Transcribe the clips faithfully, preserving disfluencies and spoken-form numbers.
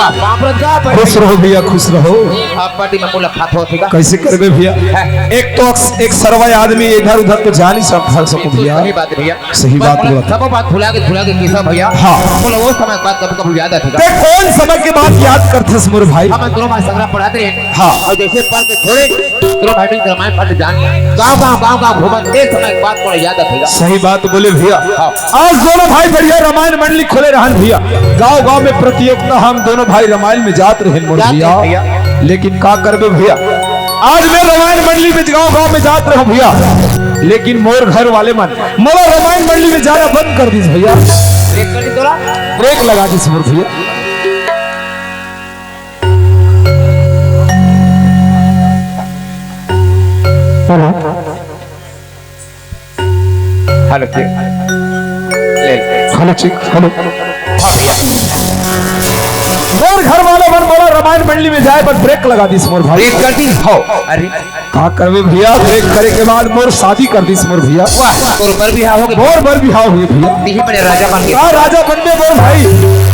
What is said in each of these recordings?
बाप रे, जा पर खुश रहो भैया, खुश रहो। आप पार्टी में मुलाकात हो, ठीक है? कैसे करबे भैया? है। एक तो अक्स-, एक सर्वा आदमी इधर उधर तो जा नहीं सक-, सकूं भैया। सही बात है भैया। सही बात बोला। सब बात भुला के, भुला के कैसा भैया? हाँ। बोलो, वो समय के बात कभी कभी याद आती है। ते कौन समय के बात याद करथस मोर भाई? हम दोनों भाई संग्राम पढ़ाते रहे। हाँ। और जैसे पढ़ के छोड़े, दोनों भाई मिलकर रामायण पढ़ जान, गाँव, गाँव, गाँव, गाँव घूमत, एक समय के बात थोड़ा याद आती है। सही बात बोले भैया। हाँ। आज दोनों भाई बढ़िया रामायण मंडली खोले रहन भैया। गाँव, गाँव में प्रतियोगिता, हम दोनों भाई रामायण में जात रहे मोर जात भैया। रहे भैया। लेकिन का करबे भैया, आज मैं रामायण मंडली में गाँव, गाँव में जात रहूं भैया, लेकिन मोर घर वाले मन मोला रामायण मंडली में जाना बंद कर दिस भैया। ब्रेक कर दी तोरा। ब्रेक लगा दिस मोर भैया। हेलो। Hello, check. ले, ले। Hello, check. हेलो। हाँ भैया। मोर घर वाले मन मोला रामायण मंडली में जाए बर ब्रेक लगा दिस मोर भाई। ब्रेक कर दी? हो। अरे। का करबे भैया, ब्रेक करे के बाद मोर शादी कर दिस मोर भैया। वाह, तोर बर बिहाव हो गे। मोर बर बिहाव हो गे भैया। तिही बने राजा बन गे। का राजा बन गे मोर भाई।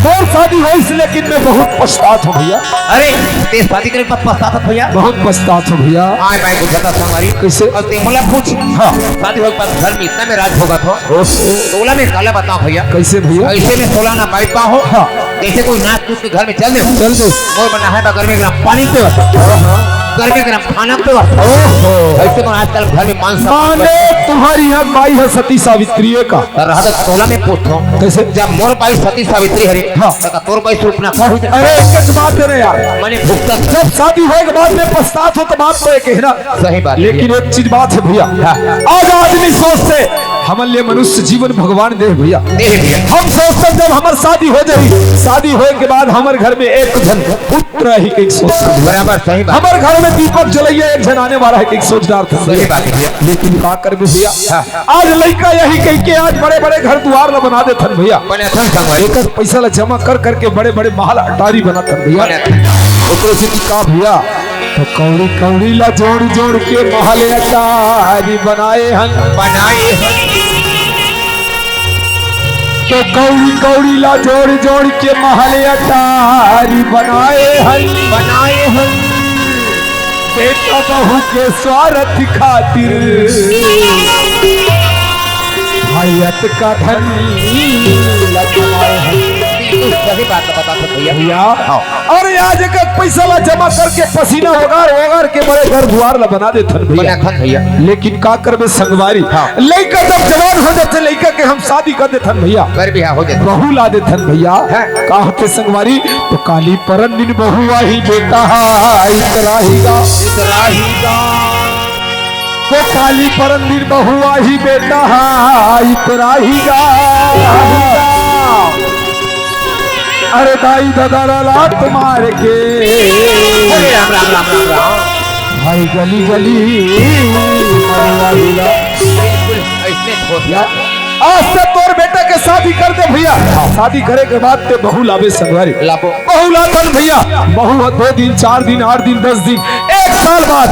मोर शादी होइस, लेकिन मैं बहुत पछतात हूँ भैया। अरे, ते शादी करे के बाद पछतात हस भैया? बहुत पछतात हूँ भैया। हाँ, मैं कुछ बता संगवारी। कैसे? और ते मोला पूछ। हाँ। शादी होए के बाद घर में इतना में राज भोगत हो। ओहो। तोला मैं काला बताओ भैया। कैसे भैया? ऐसे में सोला ना बाई पा हो। हाँ। जैसे कोई नाच कूद के घर में चल दे हो। चल दे। मोर बना है बा गर्मी गरम पानी पे बस। हाँ, हाँ। गर्मी गरम खाना पे बस। ओहो। ऐसे में आजकल घर में मान सम्मान माने तुम्हारी यहाँ बाई है सती सावित्री का। रहा तो तोला मैं पूछता हूँ। कैसे? जब मोर बाई सती सावित्री हरे, हाँ। तो तोर बाई सुपना का हुई? अरे, एक बात है ना यार। माने भुगता जब शादी होए के बाद में पछतात हो तो बात तो एक है ना। सही बात है। लेकिन एक चीज बात है भैया, हाँ। आज आदमी सोचते हमन ले मनुष्य जीवन भगवान दे भैया। दे भैया। हम सोचते जब हमर शादी हो जाई, शादी होए के बाद हमर घर में एक झन पुत्र ही कहीं सोच। बराबर, सही बात। हमर घर में दीपक जलैया एक झन आने वाला है कहीं सोच डारत हन सही भैया। बात है भैया। लेकिन का करबे भैया? हाँ। आज लइका यही कहि के आज बड़े-बड़े घर दुआर ला बना देथन भैया। बने अथन संगवारी। एकर पैसा ला जमा कर करके बड़े-बड़े महल अटारी बनाथन भैया। बने अथन। ओकरे सेती का भैया, तो कौड़ी कौड़ी ला जोड़ जोड़ के महल अटारी बनाए हन। बनाए हन। तो कौड़ी कौड़ी ला जोड़ जोड़ के महल अटारी बनाए हन। बनाए हन। बेटा बहू के स्वार्थ खातिर हयात का धन लगवाए हैं। बिल्कुल सही बात बता सकते भैया। भैया, हाँ। अरे आज एक एक पैसा ला जमा करके पसीना ओगार ओगार के बड़े घर दुआर ला बना देथन भैया। बना थन भैया। लेकिन का करबे संगवारी? हाँ। लइका जब जवान हो जाथे, लइका के हम शादी कर देथन भैया। बर बिहाव हो जाथे। बहू ला देथन भैया। हाँ। का होथे संगवारी? तो काली परन दिन बहू आही बेटा हा इतराही गा। इतराही गा। तो काली परन दिन बहू आही बेटा हा इतराही गा। अरे दाई ददा ला लात मार के। अरे राम राम राम राम राम। भाई गली गली मरवा दिला। बिल्कुल ऐसने होत हे। आज से तोर बेटा के शादी कर दे भैया। हाँ। शादी करे के बाद ते बहू लाबे संगवारी। लाबो। बहू लाथन भैया। बहू ह दो दिन, चार दिन, आठ दिन, दस दिन, एक साल बाद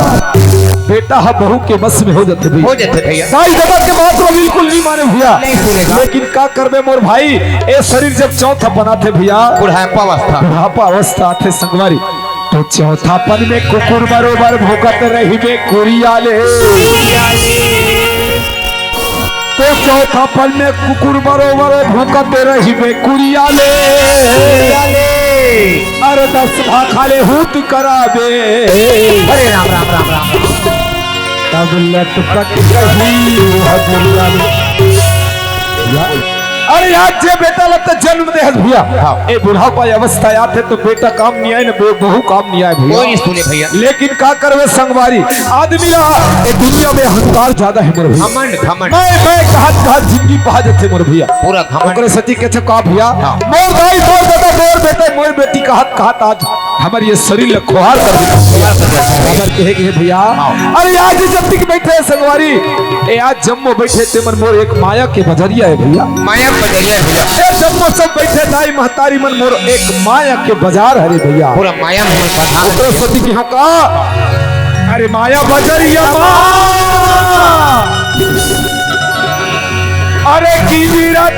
बेटा ह बहू के बस में हो जाथे भैया। हो जाथे भैया। दाई ददा के बात ला बिल्कुल नहीं माने भैया। नहीं सुनेगा। लेकिन का करबे मोर भाई, ए शरीर जब चौथा बनाथे भैया। बुढ़ापा अवस्था। बुढ़ापा अवस्था आथे संगवारी। तो चौथापन में कुकुर बरोबर भौंकत रहिबे कुरिया ले। तो चौथापन में कुकुर बरोबर भौंकत रहिबे कुरिया ले। अरे दस भाखा ले हूत कराबे। अरे राम राम राम राम। तब लटपट रही हजरिया में। अरे आज जे बेटा ला त जन्म दे हस भैया। हाँ। ए बुढ़ापा अवस्था आथे तो बेटा काम नहीं आए ना, बे-, बहू काम नहीं आए भैया। कोई नहीं सुने भैया। लेकिन का करबे संगवारी, आदमी ला ए दुनिया में अहंकार ज्यादा हे मोर भैया। घमंड, घमंड। मैं, मैं कहत, कहत जिंदगी पहा जथे मोर भैया। पूरा घमंड। ओकरे सेती कथे का भैया, हाँ। मोर दाई, मोर ददा, मोर बेटे, मोर बेटी कहत, कहत आज हमर ये शरीर ल खुआर कर देथे। खुआर कर देथे। अगर कहे के हे भैया, हाँ। अरे आज जब तक बैठे हे संगवारी, ए आज जम्मो बैठे ते मन मोर एक माया के बजरिया हे भैया। माया बजरिया हे भैया। ए जम्मो सब बैठे दाई महतारी मन मोर एक माया के बाजार हरे भैया। पूरा माया में बंधा ओकरे सेती के हम का, अरे माया बजरिया मा, अरे की रात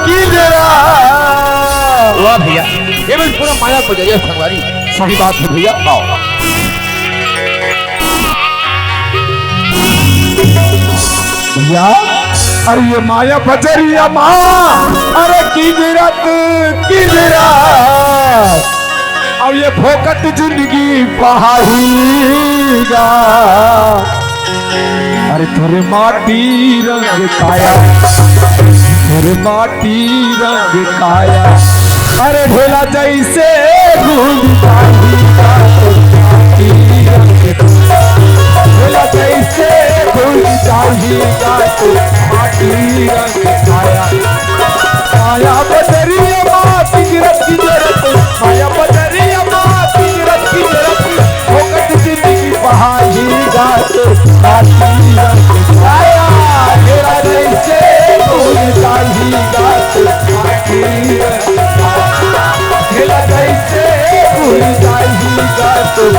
की रात। वाह भैया। ये भी पूरा माया बजरिया संगवारी। सही बात है भैया। आओ। भैया, अरे ये माया बजरिया माँ, अरे की गिरत, की गिरत। अब ये फोकट जिंदगी पहाहीगा। अरे तोरे माटी रंग काया, तोरे माटी रंग काया। अरे ढेला जैसे घुल जाहीगा तोर माटी रंग काया। ढेला जैसे घुल जाहीगा तोर माटी रंग काया। माया बजरिया माँ, की गिरत, की गिरत। माया बजरिया माँ, की गिरत, की गिरत। फोकट जिंदगी पहाहीगा तोर माटी रंग काया। ढेला जैसे घुल जाहीगा तोर माटी रंग काया। ढेला जैसे घुल जाहीगा तोर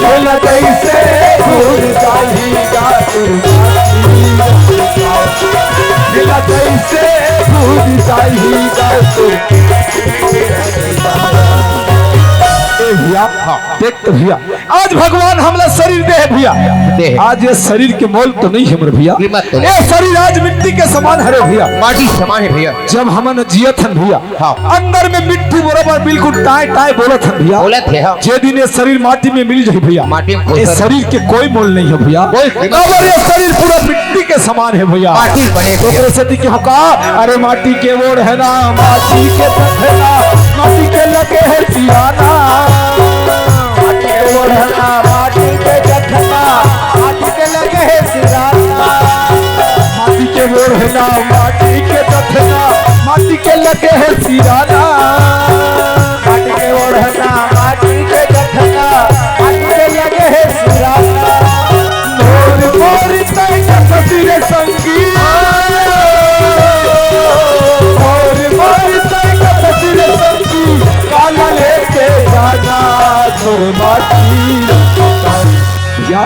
ढेला जैसे घुल जाहीगा तोर माटी रंग काया। ढेला जैसे घुल जाहीगा तोर। ए भैया, हाँ। देख तो भैया, आज भगवान हमला शरीर दे हे भैया। दे हे। आज ये शरीर के मोल तो नहीं हे मोर भैया। कीमत तो नहीं। ये शरीर आज मिट्टी के समान हरे भैया। माटी समान हे भैया। जब हमन जियत हन भैया, हाँ। अंदर में मिट्टी बरोबर बिल्कुल टाय टाय बोलत हन भैया। बोलत हे, हाँ। जे दिन ये शरीर माटी में मिल जाही भैया, माटी में ये घुस शरीर के कोई मोल नहीं हे भैया। कोई कीमत काबर ये शरीर पूरा मिट्टी के समान हे भैया। माटी बने तो भैया। ओकरे सेती के हो का, अरे माटी के ओढ़ना, माटी के दखना, माटी के लगे हे सिराना। माटी के ओढ़ना, माटी के दखना, माटी के लगे हे सिराना। माटी के ओढ़ना, माटी के दखना, माटी के लगे हे सिराना। माटी के ओढ़ना, माटी के दखना, माटी के लगे हे सिराना। मोर, मोर तय कसबी रे संगी। मोर, मोर तय कसबी रे संगी। काला लेके जाना तोर माटी। या,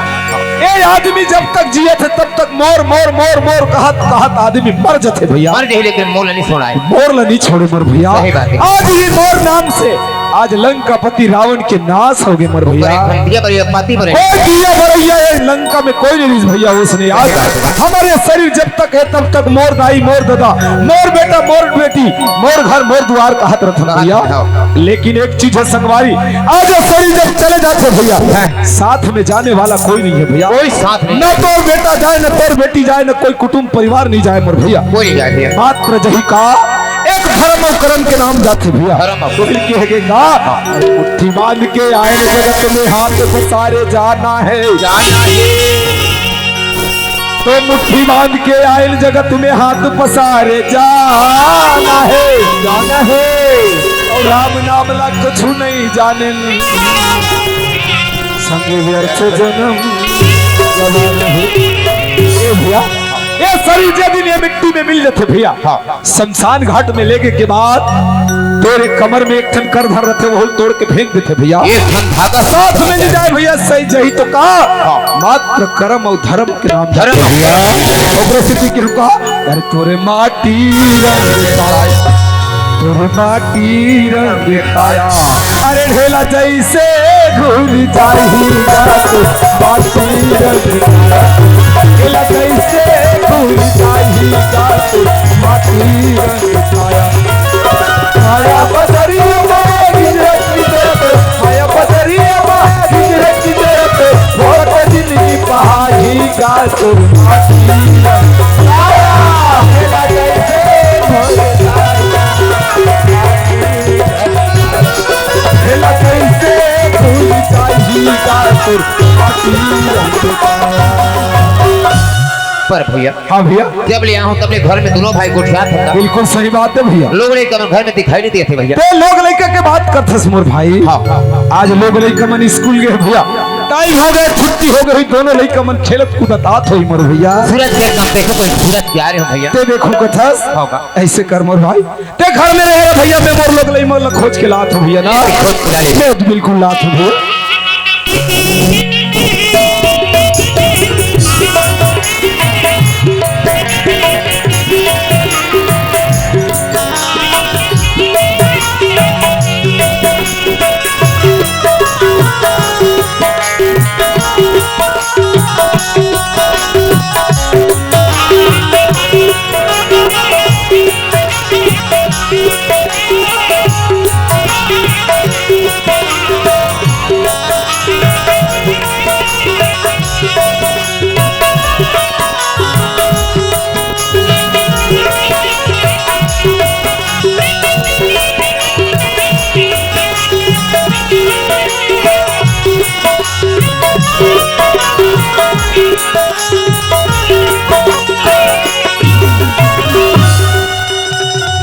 ए आदमी जब तक जियत हे, तब तक मोर, मोर, मोर, मोर कहत, कहत आदमी मर जथे भैया। मर जाही, लेकिन मोर ला नहीं छोड़ाय। मोर ला नहीं छोड़े मोर भैया। सही बात हे। आज ही मोर नाम से, आज लंकापति रावण के नाश होगे मोर भैया। ओकरे घंटिया पर ये पाती पर हे। ओ दिया बरैया, ये लंका में कोई नहीं रिहिस भैया, उसने आज सही बात हे। हमर ये शरीर जब तक हे, तब तक मोर दाई, मोर ददा, मोर बेटा, मोर बेटी, मोर घर, मोर दुआर कहत रथन भैया। हाँ। लेकिन एक चीज हे संगवारी, आज ये शरीर जब चले जाथे भैया, हाँ। साथ में जाने वाला कोई नहीं हे भैया। कोई साथ नहीं। न तोर बेटा जाय, न तोर बेटी जाय, न कोई कुटुंब परिवार नहीं जाय मोर भैया। कोई नहीं जाय भैया। मात्र जही का एक धर्म अउ करम के नाम जाथे भैया। धर्म अउ कोई कहे के का, मुट्ठी बांध के आयल जगत में हाथ पसारे जाना हे। जाना हे। तो मुट्ठी बांध के आयल जगत में हाथ पसारे जाना हे। जाना हे। अउ राम नाम ला कुछु नहीं जाने। संग व्यर्थ जन्म गवाना हे। ए भैया, ये शरीर जे दिन ये मिट्टी में मिल जाथे भैया, हाँ। शमशान घाट में लेगे के बाद तोरे कमर में एक ठन करधन रथे, वो तोड़ के फेंक देथे भैया। एक ठन धागा साथ में नहीं जाय भैया, सही जही तो का, हाँ। मात्र करम अउ धर्म के नाम धर्म। भैया। ओकरे सेती के रुका, अरे तोरे माटी रंग काया, तोरे माटी रंग काया। अरे ढेला जैसे घुल जाहीगा तोर माटी रंग काया। ढेला जैसे घुल जाहीगा तोर माटी रंग काया। माया बजरिया माँ गिरत गिरत, माया बजरिया माँ गिरत गिरत, मोर जिंदगी पहाहीगा तोर माटी रंग काया। ढेला जैसे घुल जाहीगा ढेला जैसे घुल जाहीगा तोर माटी रंग काया। पर भैया, हाँ भैया। जब ले आए हों, तब ले घर में दूनों भाई गोठियात हों। बिल्कुल सही बात हे भैया। लोग लइका मन घर में दिखाई नहीं देथे भैया। ते लोग लइका के बात करथस मोर भाई। हाँ। आज लोग लइका मन स्कूल गे भैया, टाइम हो गए, छुट्टी हो गई, दोनों लइका मन खेलत कूदत आत होही मोर भैया। सूरज के काम देखो, कोई सूरज के आ रहे हो भैया। ते देखो कथस, होगा। ऐसे कर मोर भाई, ते घर में रहे रे भैया, मैं मोर लोग लई मोर लोग खोज के लात हो भैया ना। खोज के ला ले। मैं तो बिल्कुल लात हो भैया।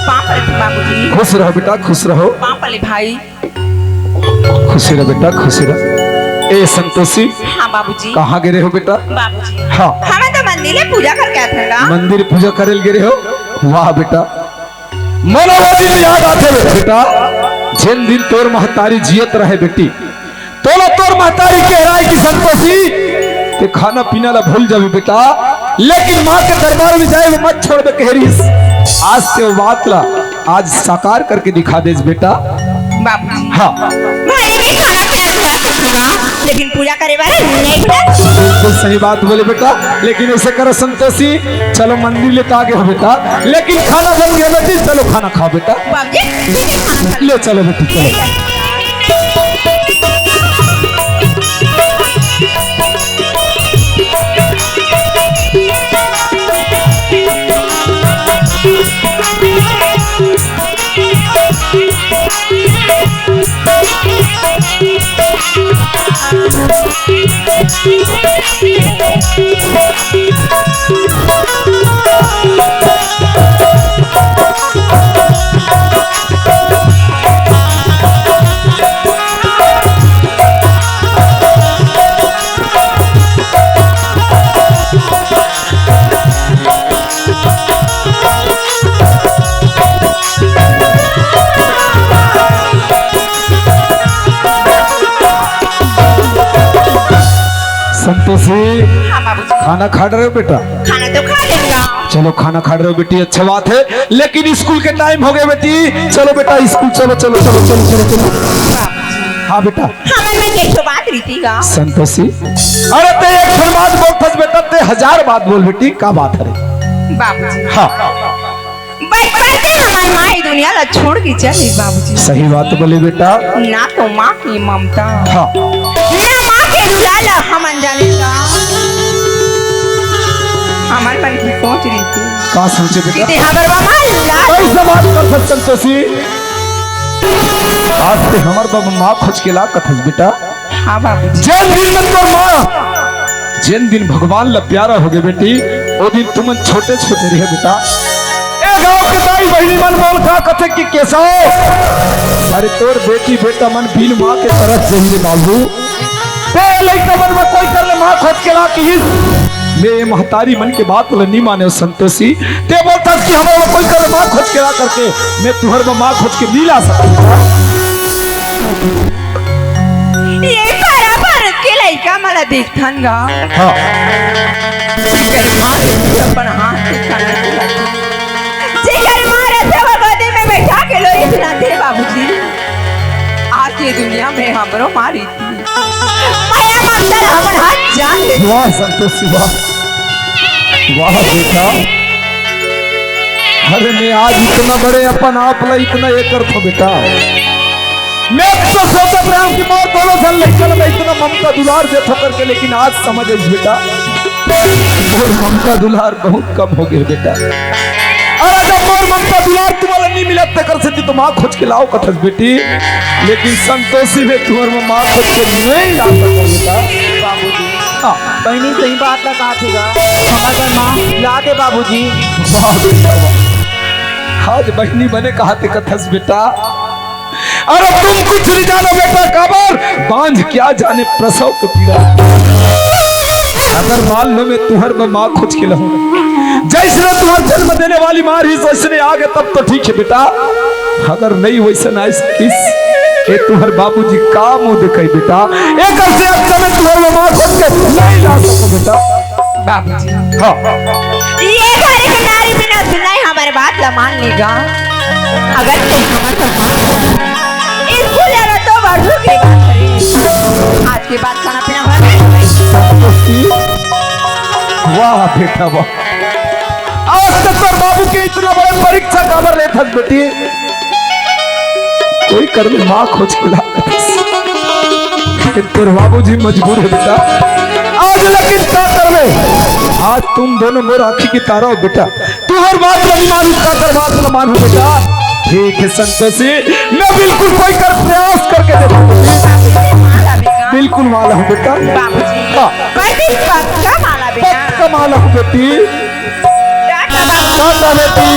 पाँव पड़त बाबूजी। खुश रहो बेटा, खुश रहो। पाँव पड़े भाई। खुशी रह बेटा, खुशी रह। ए संतोषी, हाँ बाबूजी। कहाँ गे रहे हो बेटा? बाबूजी, हाँ। हमें तो मंदिर में पूजा करके आए थे ना। मंदिर पूजा करे गे रहे हो? वाह बेटा, मोला वो दिन याद आथे बेटा, जेन दिन तोर महतारी जियत रहे बेटी, तोला तोर महतारी कहे रहे कि संतोषी, ते खाना पीना ला भूल जाबे बेटा, लेकिन माँ के दरबार में जाए में मत छोड़बे कहे रहिस। आज ते वो बात ला आज साकार करके दिखा देस बेटा। बाबूजी। हाँ। भले मैं खाना पीना छोड़ सकूंगा, लेकिन पूजा करे बर नहीं छोड़। बिल्कुल सही बात बोले बेटा, लेकिन ऐसे करो संतोषी, चलो मंदिर ले तो आगे हो बेटा, लेकिन खाना बन गया बेटी, चलो खाना खाओ बेटा। बाबूजी, ठीक है, खाना खा लो। ले चलो बेटी, चलो। संतोषी, हाँ बाबूजी। खाना खा रहे हो बेटा? खाना तो खा लेंगा। चलो, खाना खा रहे हो बेटी, अच्छा बात है, लेकिन स्कूल के टाइम हो गया बेटी। चलो बेटा, स्कूल चलो, चलो, चलो, चलो, चलो, चलो। हाँ बेटा। हमर में एक ठो बात रहिथे गा। संतोषी, अरे ते एक ठन बात बोलथस बेटा, ते हजार बात बोल बेटी, का बात हरे? बाबूजी। हाँ। बचपन से हमर माँ ई दुनिया ला छोड़ के चली बाबूजी। सही बात बोले बेटा। ना तो माँ की ममता, हाँ। ना माँ के दुलार ला हमन जाने का। हमर मन की सोच रहिथे। का सोचे बेटा? कि ते हमर माँ ला कैसे बात करथस संतोषी? आज ते हमर बर माँ खोज के ला कथस बेटा। हाँ बाबूजी। जेन दिन में तोर माँ, जेन दिन भगवान ला प्यारा हो गए बेटी, ओ दिन तुमन छोटे छोटे रहे बेटा। ए गाँव के दाई बहिनी मन बोल का कथे कि केशव, अरे तोर बेटी बेटा मन बिन माँ के तरस जही रे बाबू। ते लइका मन में कोई कर ले माँ खोज के ला किहिस। मैं ये महतारी मन के बात ला नी माने संतोषी। ते बोलथस कि हमर बर कोई कर माँ खोज के ला करके, मैं तुहर बर माँ खोज के नी ला सकत। ये पारा भारत के लइका मन ला देखथन गा। हाँ। जेकर माँ रहिथे अपन हाथ के खाना खिलाथे। जेकर माँ रहिथे वो गोदी में बैठा के लोरी सुनाथे बाबूजी। आज ये दुनिया में हमरो माँ रहिथे। मया ममता ला हमर हाथ जान दे। वाह संतोषी, वाह। वाह बेटा। अरे मैं आज इतना बड़े अपन आप ला इतना ये करथों बेटा। मैं तो सोचत रहा हूँ कि मोर दोनों झन लइका ला मैं इतना ममता दुलार देथों करके, लेकिन आज समझ आइस बेटा, मोर ममता दुलार बहुत कम हो गए बेटा। अरे जब मोर ममता दुलार तुम्हारा नहीं मिला, तेकर से तो माँ खोज के लाओ कथस बेटी, लेकिन संतोषी में तुम्हार में माँ खोज के नहीं ला सकता बेटा। बाबूजी, हाँ। बहिनी सही बात ला कहा थी गा, हमर बर माँ ला दे बाबूजी। वाह बेटा, वाह। आज बहिनी बने कहा थे कथस बेटा, अरे तुम कुछ नहीं जानो बेटा, काबर? बांझ क्या जाने प्रसव के पीड़ा। अगर मान लो मैं तुहर बर माँ खोज के लाहूं, जैसने तुहर जन्म देने वाली माँ रहिस वैसने आ गे तब तो ठीक हे बेटा, अगर नहीं वैसन आइस किस, ए तुहर बाबूजी का मुंह देखई बेटा? एकर से अच्छा मैं तुहर बर माँ खोज के नहीं ला सकूं बेटा। बाबूजी। हाँ। ये घर के नारी बिना तू नहीं हमर बात ला मान लेगा। अगर ते हमर बात स्कूल जाना तो बाबू के बात करी। आज के बाद खाना पीना घर में। वाह बेटा वाह, आज तक तोर बाबू के इतना बड़े परीक्षा काबर लेथस बेटी? कोई कर ले माँ खोज के ला। तोर बाबूजी मजबूर हे बेटा। आज लेकिन का करबे? आज तुम दोनों मोर आँखी के तारा हो बेटा। तुहर बात ला नहीं मानूं, काकर बात ला मानूं बेटा। ठीक है संतोषी, मैं बिल्कुल कोई कर प्रयास करके देखूं। बिल्कुल वाला हूँ बेटा। बाबूजी। हाँ। पक्का माला बेटा। पक्का माला हूँ बेटी। टाटा बेटी।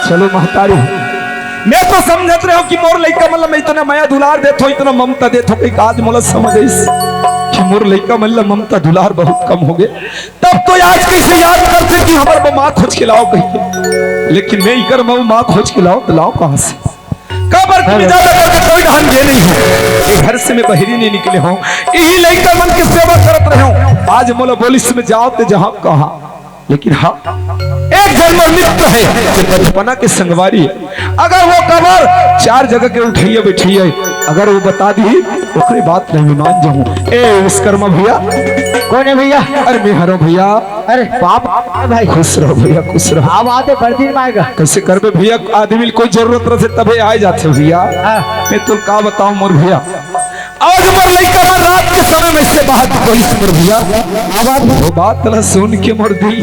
चलो महतारी, मैं तो समझत रहे हूँ कि मोर लइका मन ला मैं इतना मया दुलार देत हूँ, इतना ममता देत हूँ, कि आज मोला समझ आइस कि मोर लइका मन ला ममता दुलार बहुत कम हो गए। तब तो आज कैसे याद करते कि हमर बर माँ खोज के लाओ कहिके, लेकिन मैं इकर बर माँ खोज के लाओ तो लाओ कहाँ से? काबर कि मैं ज्यादा करके कोई डहन गे नहीं हूँ, ये घर से मैं बहिरी नहीं निकले हूँ, यही लइका मन के सेवा करत रहे हूँ। आज मोला बोलिस में जाओ ते जहाँ कहा, लेकिन हाँ, एक झन मोर मित्र हे, जे बचपना के संगवारी हे। अगर वो कबर चार जगह के उठइया बैठइया हे, अगर वो बता दी, ओकरे बात नहीं मान जाऊँ। ए विश्वकर्मा भैया। कौन है भैया? अरे मैं हरो भैया। अरे बाप भाई। खुश रहो भैया, खुश रहो। अब आते बड़ दिन में आएगा। कैसे करबे भैया, आदमी कोई जरूरत रहे तबे आ जाथे भैया। हाँ। मैं तो का बताऊं मोर भैया, आज मोर लइका मन रात के समय में से बाहर निकलिस मोर भैया। का बात? वो बात ला सुन के मोर दिल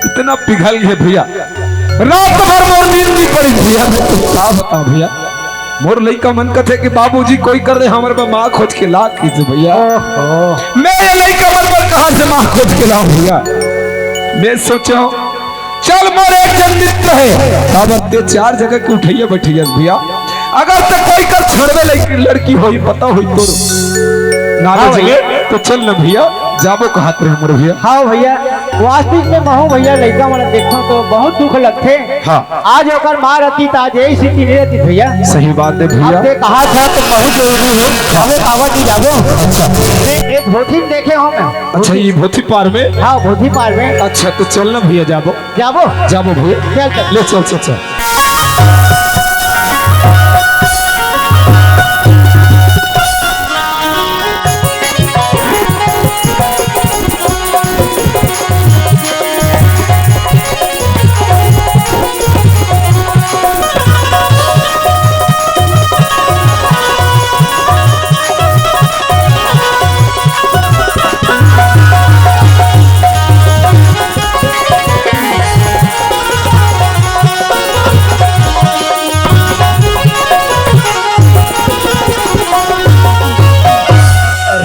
इतना पिघल गए भैया, रात भर मोर नींद नहीं पड़ी भैया। मैं तो का बताऊं भैया, मोर लइका मन कथे कि बाबूजी कोई कर दे हमर बर माँ खोज के ला कहिस भैया। ओहो। मैं ये लइका मन बर कहाँ से माँ खोज के लाऊं भैया? मैं सोचो चल मोर एक जन मित्र हे, काबर ते चार जगह के उठइया बैठइया भैया। अगर ते कोई कर छड़वे लड़की, लड़की होई, पता होई तोर knowledge हाँ भैया। में, तो चल ना भैया, जाबो कहत रहे मोर भैया। हाँ भैया, वास्तविक में महूं भैया लइका मन देखो तो बहुत दुख लगथे। हाँ। आज ओकर माँ रहती त आज यही स्थिति नहीं रहती भैया। सही बात है भैया। अब ते कहा था तो बहुत जरूरी है, जाबो काबर नहीं जाबो। अच्छा। एक, एक भोथी में देखे हो मैं। अच्छा, ये भोथी पार में? हाँ, भोथी पार में। अच्छा, तो चल ना भैया, जाबो। जाबो? जाबो भैया। चल, चल। ले चल, चल, चल।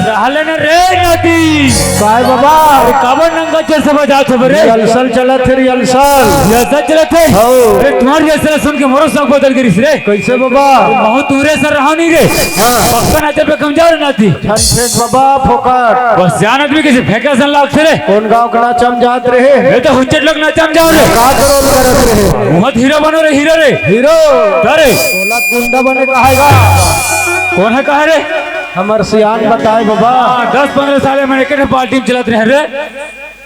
रहले न रे नाती। काय बाबा? अरे काबर नंगा चेस बजात हव रे? रिहर्सल चलत हे, रिहर्सल। रिहर्सल चलत हे? हौ। अरे तुम्हार रिहर्सल सुन के मोरो सब बदल गिरिस रे। कैसे बाबा? महूं तुहरे सन रहा नहीं रे। हाँ। पक्का नाचे पे कम जाओ रे नाती। ठन फेंक बाबा, फोकट। बस जान आदमी कैसे फेंका सन लागथे रे। कौन गांव के नाचम जात रहे? ये तो हुच्चट लोग नाचम जाओ रे। का करो करत रहे? वहाँ हीरो बनो रे, हीरो रे। हीरो। का रे? ओला गुंडा बने कहाएगा। कौन है कहा रे? हमर सियान बताए बाबा। हाँ, दस पंद्रह साल में एक ठे पार्टी में चलत रहे रे।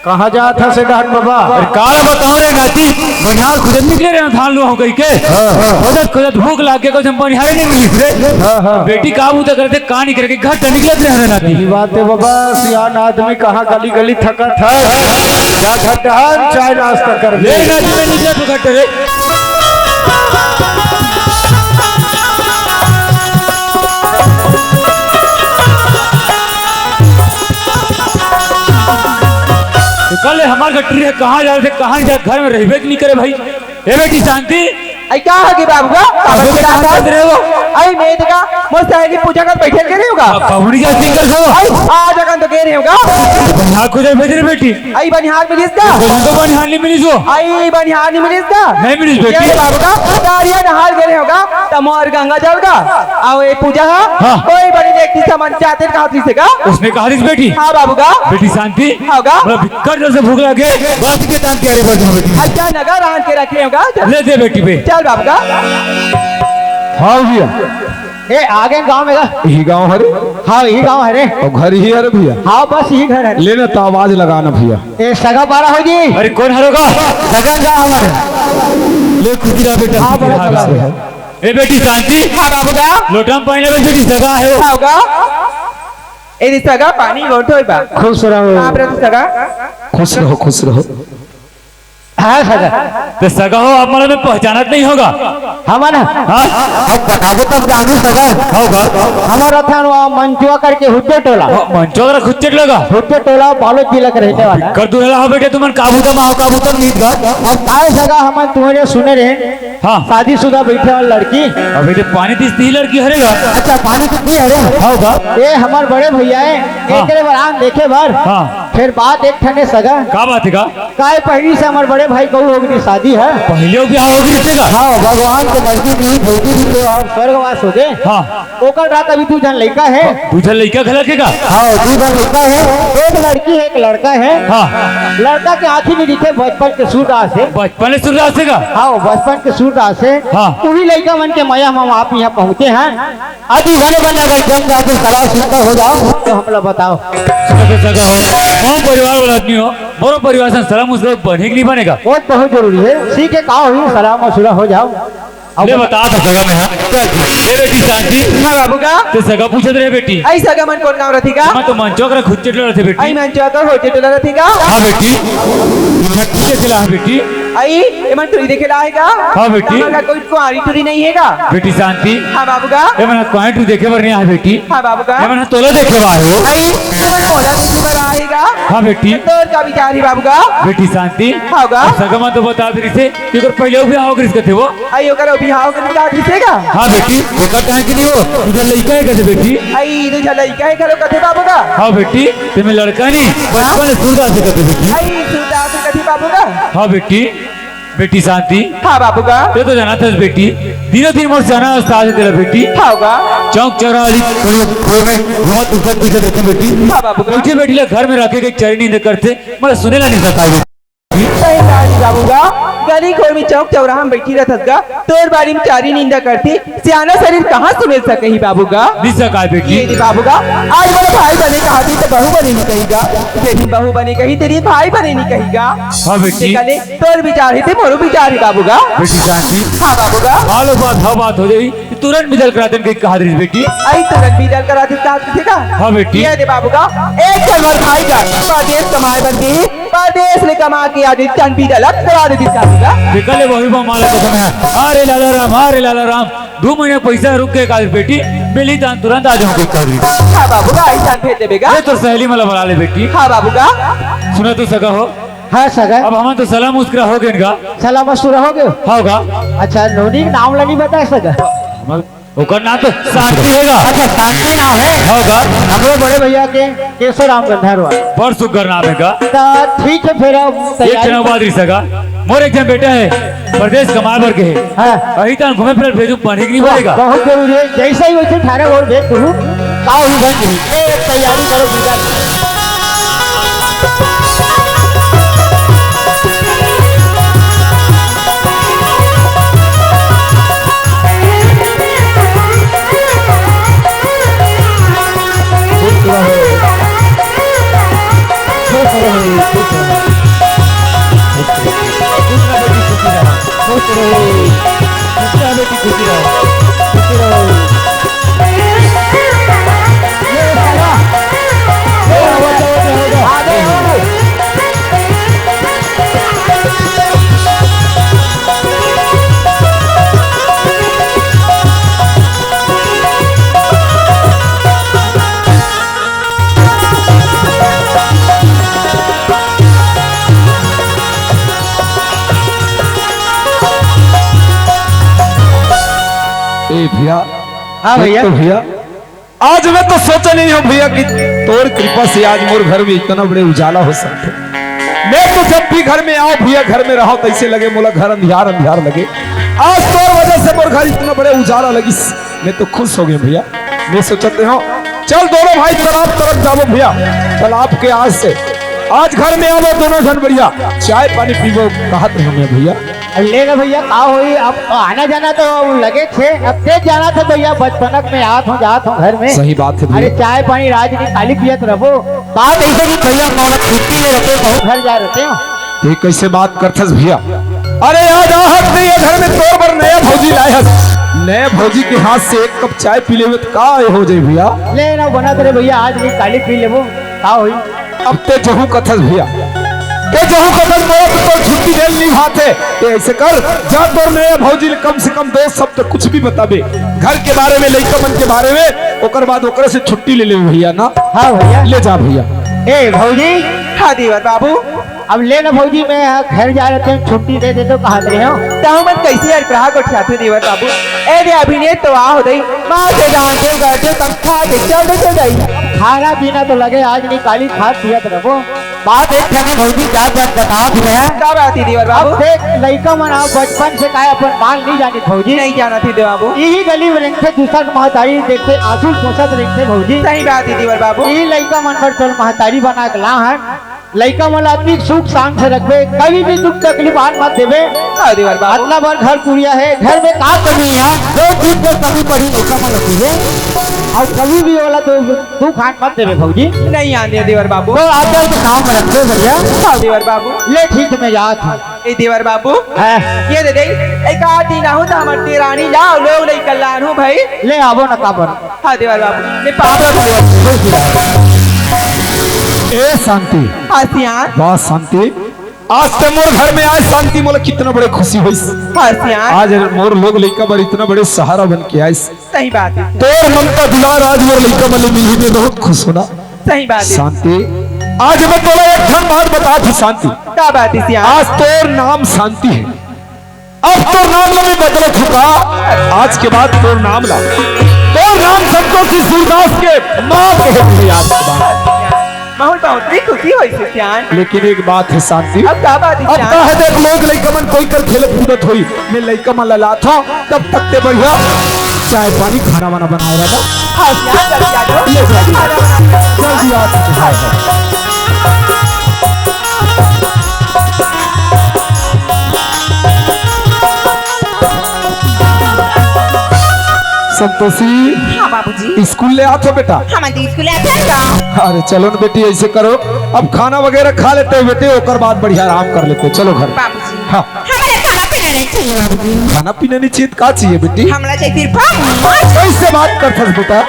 कहाँ जात हस डहन बाबा? अरे काला बताओ रे नाती, बनिहार खुदत निकले रहे धान लुआ हो कहिके। हाँ, हाँ। खुदत खुदत भूख लाग के कुछ हम बनिहारे नहीं मिली रे। हाँ, हाँ। बेटी का बूता करते का नहीं करके घर से निकलत रहे रे नाती। सही बात है बाबा, सियान आदमी कहाँ गली गली थकत है। जा घर डहन चाय नाश्ता कर ले। ले नाती, मैं निकला तो घर से रे। कल हमार गट्टी है, कहाँ जा रहे थे, कहाँ जा, घर में रहबे नहीं करे भाई। ए बेटी शांति, आई का होगे बाबू गा? काबर अबे, चिल्लात कहाँ हस? चल रहे हो? आई मैं देखा, मोर सहेली पूजा कर बैठे के रहे होगा। अब कबूरी जा सिंगर खाओ। आई आज अकन तो गे रहे होगा। बनिहार खुद भेज रहे बेटी। आई बनिहार मिलिस का? बोल तो बनिहार नहीं मिलिस वो। आई बनिहार नहीं मिलिस का? नहीं मिलिस बेटी। ये बाबू गा, दारिया नहार गे रहे होगा, त मोर गंगा जल गा। आओ ये पूजा हा, हाँ। कोई बनी व्यक्ति समन चाहते कहा थी से का? उसने कहा थी बेटी। हाँ बाबू गा। बेटी शांति। हाँ गा। बड़ा बिक्कट जैसे भूख लगे। बात के तान तैयारी बढ़ जाओ बेटी। अच्छा नगा रांध के रखे होगा। ले दे बेटी पे। चल बाबू गा। हाँ भैया। ए, आगे गांव में गा। यही गांव हरे? हाँ, यही गांव हरे। और घर ही हरे भैया? हाँ, बस यही घर हरे। लेना तो आवाज लगाना भैया। ए, सगा पारा हो जी। अरे, कौन हरो गा? सगा गा हमारे। ले, खुशी रहा बेटा, हाँ, खुशी रहा, बड़ा हाँ, सगा हाँ। है। ए, बेटी शांति। हाँ, बाबू गा। लोटा में पानी लगे, बेटी सगा है वो। हाँ, गा। ए, दी सगा पानी बहुत होई बा। खुश रहो। बाप रे, तू सगा। खुश रहो, खुश रहो। हाँ, सगा। तो सगा हो, आप मतलब में पहचानत नहीं होगा। हमन हाँ? अब बताबो तब जानी सगा। होगा। हमारा थान वहाँ मंचुआ करके हुज्जे टोला। हाँ, मंचुआ करके हुज्जे टोला का? हुज्जे टोला, बालोद जिला के रहने वाला। कर दूहेला हो बेटे, तुमन काबू तम आओ, काबू तम नीत घर। अब काय सगा हमन तुम्हारे सुने रहे। हाँ। शादीशुदा बैठे वाली लड़की। अबे तो पानी तीस तीस लड़की हरे गा। अच्छा, पानी कितनी हरे? होगा। ये हमार बड़े भैया है, हाँ। एकरे बर आन देखे बर। हाँ। फिर बात एक ठने सगा। का बात है का? काय पहिली से हमार बड़े भाई कहू हो गई शादी है। पहले भी आओ गई से का? हाँ, भगवान के मर्जी नहीं, भौजी भी तो आप स्वर्गवास हो गए। हाँ। ओकर रात अभी दू झन लइका है। दू झन लइका घला के का? हाँ, दू झन लइका है। एक लड़की है, एक लड़का है। हाँ। लड़का के आँखी में दिखे बचपन के सूरदास है। बचपन ले सूरदास है का? हाँ, बचपन के सूरदास है। हाँ। उही लइका मन के मया हम आप यहाँ पहुँचे हैं। अभी घने बने अगर जम जाके सलाह सुनता हो जाओ। तो हम लोग बताओ। सुनते सगा हो, हम परिवार वाला आदमी हो, बड़ो परिवार से सलाह मुसला बने कि नहीं बनेगा? बहुत, बहुत जरूरी है। सीखे का हुई, सलाह मशुरा हो जाओ। अब ले बता तो सगा में, हाँ। चल, ए बेटी शांति। हाँ बाबू का। ते सगा पूछत रहे बेटी। आई सगा मन कौन गाँव रथी का? मैं तो मंचो कर खुद चटलो रथे बेटी। आई मंचो कर हो चटलो रथी का? हाँ बेटी। मैं तुझे चला है बेटी। आई, एमन टुरी देखे ला आएगा? हाँ बेटी। हमन का कोई कुंवारी टुरी नहीं है का? बेटी शांति। हाँ बाबू का। एमन कुंवारी टुरी देखे बर नहीं आए बेटी। हाँ बाबू का। एमन तोला देखे बर आए हो। आई, एमन मोला देखे बर आएगा? हाँ बेटी। तोर का विचार है बाबू का? बेटी शांति। हाँ का। सगा मन तो बता दे रही थे, कि अगर पहले भी आओ करिस कथे वो। आई ओकर बिहाव के निकाल दिसेगा? हाँ बेटी, ओकर कहाँ की नहीं हो? तुझे लइका है कथे बेटी? आई तुझे लइका है घलो कथे बाबू का? हाँ बेटी, तुम्हें लड़का नहीं, बचपन से सूरदास है कथे बेटी। आई सूरदास है कथे बाबू का? हाँ बेटी, बेटी शांति। हाँ बाबू का। ते तो जाना था बेटी, दिनों दिन मोर जाना उस्ताद है तेरा बेटी। हाँ का। चौक चौरा वाली कोने में बहुत ऊपर पीछे देते बेटी। हाँ बाबू का। मुझे बेटी ला घर में रखे के चरी नींद करते, मैं सुने ला नहीं सकता। सही कहा जी बाबू का, गली खोर में चौक चौराहा में बैठी रहत गा, तोर बारी में चारी निंदा करथे, सियाना शरीर कहाँ से मिल सके ही बाबू का? मिल सका है बेटी। ये रे बाबू का, आज मोला भाई बने कहा थी तो बहू बने नहीं कही गा, तेरी बहू बने कही तेरी भाई बने नहीं कही गा। हाँ बेटी। निकले, तोर विचार ही थे मोरो विचार ही बाबू का। बेटी शांति। हाँ बाबू का। आलो बात, हाँ बात हो जाई, तुरंत मिलल करा देन कही कहा दे बेटी। आई तुरंत मिलल करा दे कहा दे का? हाँ बेटी। ये रे बाबू का, एक चल मोर भाई का, परदेश कमाए बन गई, परदेश ले कमा के आज तन भी गलत करा दे दिस का। निकले वही बा माला कसम है। अरे लाला राम, अरे लाला राम, दो महीने पैसा रुक के काल बेटी, मिली तान तुरंत आ जाऊँ कोई काल। हाँ बाबू का, आई तान भेज देबे का? ये तो सहेली मला बना ले बेटी। हाँ बाबू का। सुना तो सगा हो। हाँ सगा। अब हम तो सलाम मुस्कुरा हो गए इनका। सलाम मुस्कुरा हो गए? हाँ का। अच्छा, नोनी के नाम ला नहीं बताए सगा? ओकर नाम तो शांति हे गा। अच्छा, शांति नाम हे। हाँ गा। हमरो बड़े भैया के केशव राम गंधर्व। बड़ सुग्घर नाम हे गा। त ठीक हे, फिर अब एक तैयारी। जन बात रही सगा। मोर एक जन बेटा हे, परदेश कमाए बर के हे। हाँ। अही तन घूमे फिरे भेजू, पढ़े कि नहीं वाह, पढ़ेगा? बहुत जरूरी हे। जैसे ही वैसे ठाणे और भेज दू। का हुई बन गई? ए, तैयारी करो, विदा। खुश रहो। खुश रहो, खुश रहो। खुश रहो बेटी, खुश रहो। खुश रहो। खुश रहो बेटी, खुश रहो। खुश रहो। ये साला। ये आवाज, आवाज, आवाज। आ गए, आ गए। हाँ भैया। तो भैया, आज मैं तो सोचा नहीं हूँ भैया कि तोर कृपा से आज मोर घर में इतना बड़े उजाला हो सकते। मैं तो जब भी घर में आऊँ भैया, घर में रहो तो ऐसे लगे मोला घर अंधियार अंधियार लगे। आज तोर वजह से मोर घर इतना बड़े उजाला लगिस, मैं तो खुश हो गया भैया। मैं सोचते हूँ चल दोनों भाई तालाब तरफ जाबो भैया, तालाब के आज से आज घर में आबो दोनों झन बढ़िया चाय पानी पीबो कहत रहे भैया। ले ना भैया, का होई, अब आना जाना तो लगे थे, अब तेज जाना था भैया, बचपनक में आत हूँ, जात हूँ घर में। सही बात है भैया। अरे चाय पानी राज की खाली पियत रहो, बात ऐसे कि भैया मोला छुट्टी में रहते, बहुत घर जा रहते हो। ये कैसे बात करथस भैया? अरे आज आहत नहीं है घर में, तोर बर नया भौजी लाए हस, नया भौजी के हाथ से एक कप चाय पी लेवे तो का हो जाए भैया? ले ना बना तेरे भैया, आज नहीं खाली पी लेबो, का होई? अब ते जहू कथस भैया, ते जहू कथस मोर तो छुट्टी देल नहीं भात है। ते ऐसे कर, जा तोर नया भौजी ले कम से कम दो शब्द कुछ भी बताबे घर के बारे में, लइका मन के बारे में, ओकर बाद ओकरे से छुट्टी ले ले भैया ना। हाँ भैया। ले जा भैया। ए भौजी। हाँ देवर बाबू। अब ले ना भौजी, मैं घर जा रहे थे, छुट्टी दे दे तो कहा रहे हो। ताहू मन कैसे यार ग्राहक उठियाथे देवर बाबू। ए दे अभिनेत तो आ हो दई, माँ के गाँव के घर के तब खा के चल दे चल दई। खाना पीना तो लगे आज नहीं काली खात पियत रहो। बात एक ठन भौजी, जात जात बताओ भी मैं। का बात है देवर बाबू? अब देख, लइका मन आप बचपन से काय अपन मान नहीं जानी भौजी। नहीं जाना थी देवर बाबू। यही गली में रेंगथे, दूसर महतारी देखथे, आंसू पोसत रेंगथे भौजी। सही बात है देवर बाबू। यही लइका मन पर तोर महतारी बना के ला हन। लइका मन ला अति सुख शांत से रखबे, कभी भी दुख तकलीफ आन मत देबे। हाँ देवर बाबू। अतना बार घर कुरिया है, घर में का कमी है, जो चीज में कमी पड़ी लइका मन ला देबे। और कभी भी वाला तो दुख आन मत देबे भौजी। नहीं आने देवर बाबू। तो आजकल के काम रखते भैया। हाँ देवर बाबू। ले ठीक, मैं जात हूँ। ए देवर बाबू। हाँ। ये दे दे। एक आध दिन आहू तो हमर देरानी लाओ लोग लइका लान हूँ भाई। ले आबो न काबर। हाँ देवर बाबू। ले पाप ए शांति। हाँ सियान। वाह शांति, आज ते मोर घर में आए शांति, मोला कितना बड़े खुशी होइस। हाँ सियान। आज मोर लोग लइका बर इतना बड़े सहारा बन के आइस। सही बात है। तोर ममता दुलार आज मोर लइका मन ले मिलही, मैं बहुत खुश होना। सही बात है। शांति, आज मैं तोला एक ठन बात बता थी शांति। का बात है सियान? आज तोर नाम शांति है। अब तोर नाम ला मैं बदलत हूँ का, आज के बाद तोर नाम ला, तोर नाम संतोषी सूरदास के माँ कहे मुझे आज के बाद। बहुत बहुत ही खुशी होइस सियान। लेकिन एक बात है शांति, अब का बात है अब सियान? का है देख लोग लइका मन कोई कर खेलत कूदत होई, मैं लइका मन ला लात हूँ, तब तक ते बढ़िया चाय पानी खाना वाना बनाए रहना। हाँ सियान, जल्दी आ जाओ। ले जल्दी। खाना बना। जल्दी आ, हाँ, हाँ। संतोषी, हाँ बाबूजी। स्कूल ले आत हो बेटा? हाँ जी, स्कूल ले आत हो। अरे चलो ना बेटी, ऐसे करो, अब खाना वगैरह खा लेते हैं बेटे, ओकर बाद बढ़िया आराम कर लेते हैं। चलो घर। बाबूजी। हाँ। हमारे खाना पीना नहीं चाहिए बाबूजी। खाना पीना नहीं चाहिए, का चाहिए बेटी? हमरा चाहिए सिर्फ माँ। कैसे बात करथस बेटा?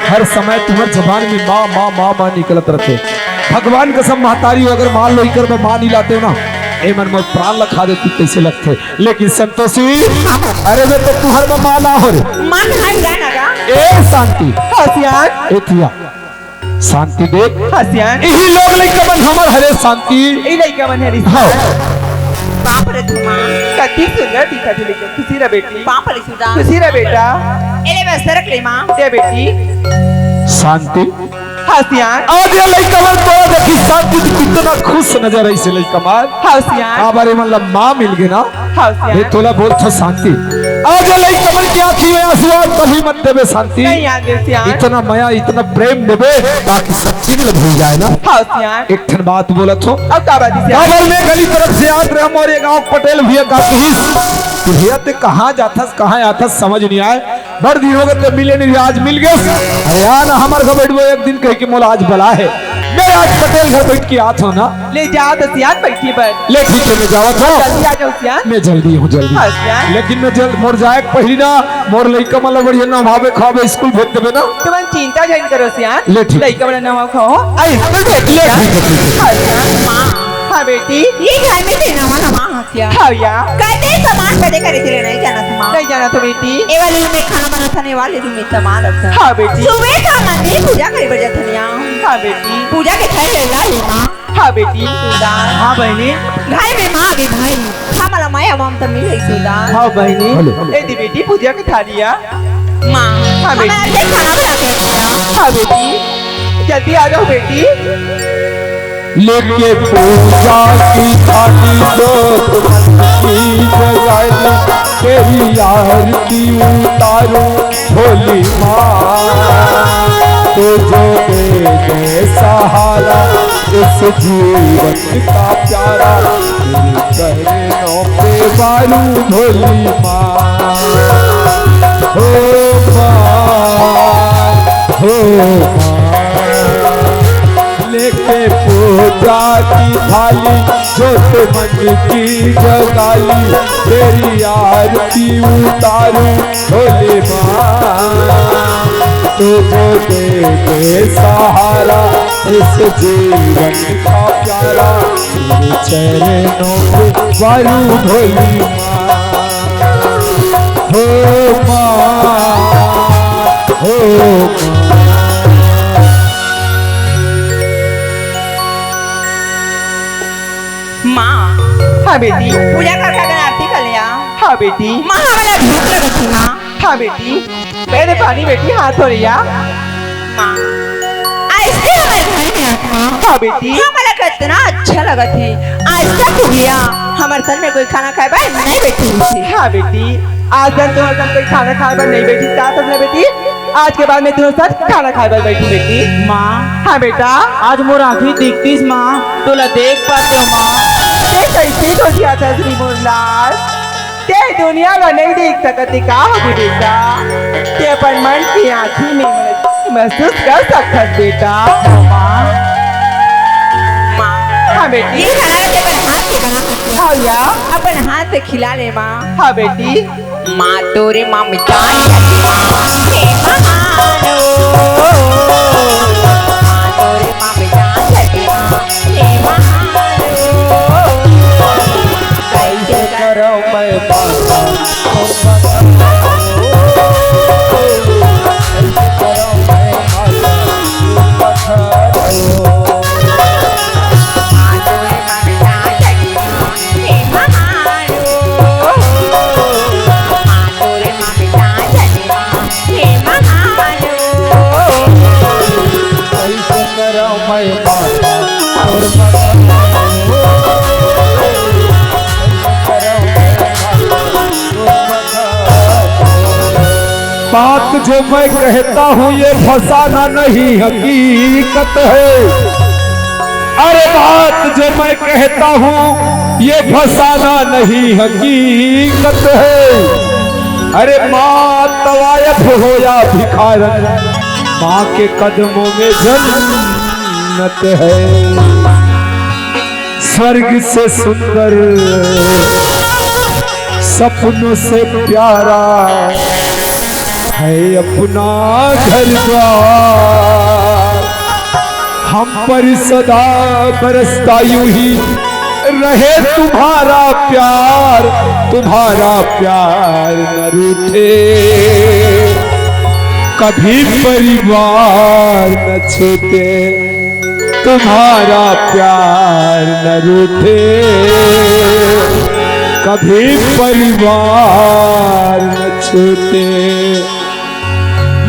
हर समय तुम्हार जबान में माँ, माँ, माँ, माँ निकलत रहथे। भगवान कसम महतारी हो, अगर मान लो इकर में माँ नहीं लाते हो ना, ए मन मोर प्राण ला खा देती, कैसे लगथे? लेकिन संतोषी, अरे मैं तो तुहर में माँ ना हो रे। माँ कहाँ गया ना गा? ए शांति। हाँ सियान। ए थिया। शांति देख। हाँ सियान। यही लोग लइका मन हमर हरे शांति। ई लइका मन हरे। हाँ। बाप रे धुमा। कति सुंदर दिखत हे लइका। खुशी रह बेटी। बाप रे सुंदर। खुशी रह बेटा। एले बस सरक ले माँ। दे बेटी। शांति। हाँ सियान। आज ये लइका मन तो देखी शांति तो कितना खुश नजर आई से लइका मन। हाँ सियान। काबर ए मन ला माँ मिल गे ना। हाँ सियान। ये तोला बोलथों शांति। आज ये लइका मन के आँखी में आंसू आज कभी मत देबे शांति। नहीं आन दे सियान। इतना मया, इतना प्रेम देबे ताकि सब चीज ल भूल जाए ना। हाँ सियान। एक ठन बात बोलत हों। अब का बात हे सियान? काबर मैं गली तरफ से आत रहे मोर ये गाँव पटेल भैया का कहिस कि भैया ते कहाँ जाथस, कहाँ आथस, समझ नहीं आए। बड़ दिन हो गए ते मिले नहीं, आज मिल गए। अरे आ ना हमर घर बैठबो एक दिन कह के मोला आज बला हे। मैं आज पटेल घर बैठ के आत हों ना। ले जाओ तो सियान बैठी बर। ले ठीक है, मैं जावत हों। जल्दी आ जाओ सियान। मैं जल्दी हूँ, जल्दी। हाँ, सियान। लेकिन मैं जल्द, मोर जाए के पहिली ना, मोर लइका मन ला बढ़िया नहावे खावे स्कूल भेज देबे ना। तुमन चिंता झन करो सियान। ले ठीक। लइका मन ला नहाओ खाओ। अरे, ले ठीक है, ठीक है। हाँ, सियान। माँ। हाँ, बेटी। ये घर में ते नवा नवा आ क्या? हाँ, या। कते सामान कते करे तेरे नहीं जाना था माँ। नहीं जाना था बेटी। ए वाले रूम में खाना बनाथन, ए वाले रूम में सामान रखथन। हाँ, बेटी। सुबह का मंदिर पूजा करे बर जाथन या। हाँ, बेटी। पूजा के थाली ला ले माँ। हाँ, बेटी। सुधा। हाँ, बहिनी। घर में माँ के भाई। हमला मया ममता मिले सुधा। हाँ, बहिनी। Hello, hello. ए दी बेटी, पूजा के थाली आ। माँ। हाँ बेटी। हमारा खाना बना के रखिया। हाँ बेटी, जल्दी आ जाओ बेटी। लेके पूजा की थाली, जोत मन की जगाई, तेरी आरती उतारूं भोली माँ। तू जो दे दे सहारा इस जीवन का प्यारा, तेरे चरणों पे वारूं भोली माँ। हो माँ, हो माँ। लेके पूजा की थाली, जोत मन की जगाई, तेरी आरती उतारूं भोली माँ। तू जो दे दे सहारा इस जीवन का प्यारा, तेरे चरणों पे वारूं भोली माँ। हो माँ, हो माँ। माँ। हाँ बेटी। पूजा कर कर आरती कर लिया। हाँ बेटी। माँ, हमारा भूख लगत है माँ। हाँ बेटी। पहले पानी बेटी हाथ धो लिया। माँ, आज से हमारे घर में आता। हाँ बेटी। हमारा घर इतना अच्छा लगत है। आज तक हो गया, हमारे सर में कोई खाना खाए बर नहीं बैठी हुई थी। हाँ बेटी, आज तक तुम्हारे सर कोई खाना खाए बर नहीं बैठी, साथ में बेटी, आज के बाद में तुम्हारे साथ खाना खाए बर बैठी बेटी। माँ। हाँ बेटा। आज मोर आँखी दिखतीस माँ, तोला देख पातेव माँ। ते कैसे धोखिया था श्री मोरलाल? ते दुनिया ला नहीं देख सकत हे का होगे बेटा? ते अपन मन की आँखी में महसूस कर सकत बेटा। माँ। माँ। हाँ बेटी। ये खाना ते अपन हाथ से बना सकते हो। हाँ या। अपन हाथ से खिला ले माँ। हाँ बेटी। माँ तोरे माँ मिटान लगे माँ, हे महान ओ। माँ तोरे माँ मिटान लगे माँ, हे महान ओ। कैसे करो मैं बाबा, तुम बताओ। कैसे करो मैं बाबा, तुम बताओ। माँ तोरे माँ मिटान लगे माँ, हे महान ओ। माँ तोरे माँ मिटान लगे माँ, हे महान ओ। कैसे करो मैं बाबा, तोर मदद। बात जो मैं कहता हूँ ये फसाना नहीं हकीकत है। अरे बात जो मैं कहता हूँ ये फसाना नहीं हकीकत है। अरे माँ तवायफ होया भिखारन, माँ के कदमों में जन्नत है। स्वर्ग से सुंदर, सपनों से प्यारा है अपना घर द्वार। हम पर सदा बरसता यूं ही रहे तुम्हारा प्यार, तुम्हारा प्यार न रूठे, कभी परिवार न छूटे। तुम्हारा प्यार न रूठे, कभी परिवार न छूटे।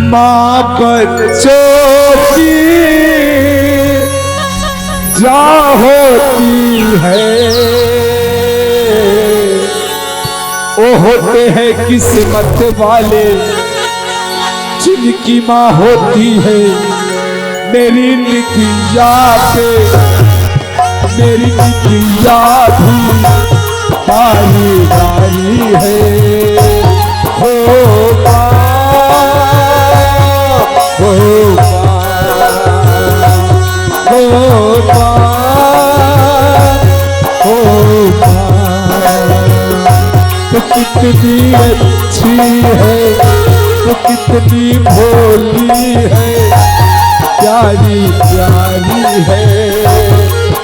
माँ बच्चों की जा होती है, वो होते हैं किस्मत वाले, जिनकी माँ होती है। मेरी निकिया पे, मेरी निकिया भी बारी बारी है। हो माँ, हो माँ, हो माँ, हो माँ। तो कितनी अच्छी है, तो कितनी भोली है, प्यारी प्यारी है।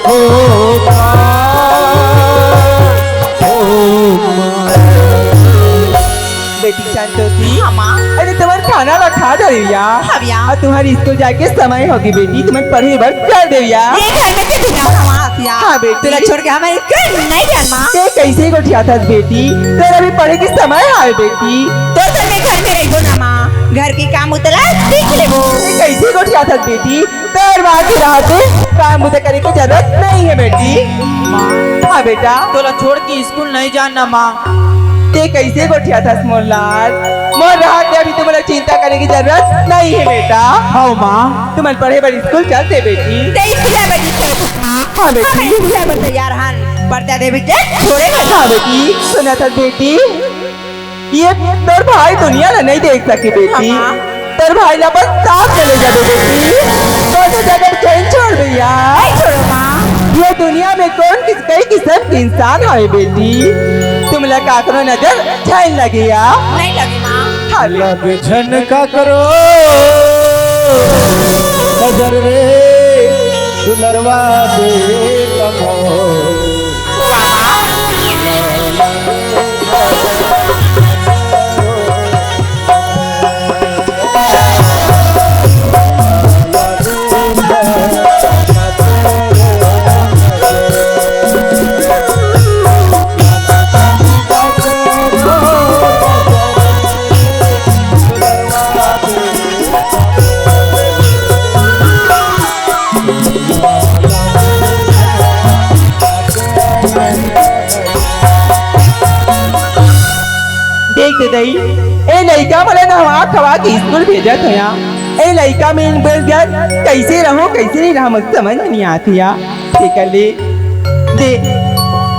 ओ माँ, ओ माँ। बेटी संतोषी। हाँ, माँ। अरे, तुम्हार खाना रखा दे भैया। हाँ, भैया। और तुम्हारी स्कूल जाके समय होगी बेटी, तुम्हें पढ़े बर चल दे भैया। ये घर में से भैया, हाँ, माँ। हाँ बेटी। तोला छोड़ के हमन कहीं नहीं जान माँ। ते कैसे गोठियाथस बेटी, तोर अभी पढ़े के समय हावे बेटी। तो तोर मैं घर में रहिबो ना माँ, घर के काम उतला देख लेबो। ते कैसे गोठियाथस बेटी, तोर माँ के रहते काम बुता करे के जरूरत नहीं है बेटी। माँ। हाँ बेटा। तोला छोड़ के स्कूल नहीं जान ना माँ। ते कैसे गोठियाथस मोर लाल, मोर रहते अभी तुमन ला चिंता करे के जरूरत नहीं है बेटा। हाँ माँ। तुमन पढ़े बर स्कूल चलते बेटी। ते स्कूल जाए बर नहीं चलत। हाँ बेटी। हाँ, बेटी, तैयार हन। बरता देवी के छोड़े बर। हाँ बेटी, सुनथस बेटी, ये तोर भाई दुनिया ला नहीं देख सके बेटी। हाँ। तोर भाई ला बस साथ में ले जाबे बेटी। तो तो जगह कहीं छोड़ भैया। नहीं छोड़ो माँ। ये दुनिया में कौन किस, कई किस्म के इंसान है बेटी, तुमला काकरो नजर झन लगे या। नहीं लगे माँ। हाँ। लगे झन काकरो नजर रे, दुलरवा दे कमो। देख दे दई, ए लइका मन ला नहवा खवा के स्कूल भेजत हों या। ए लइका में इन बेर कैसे रहूं, कैसे नहीं रहूं, समझ नहीं आती या। तेकर ले दे,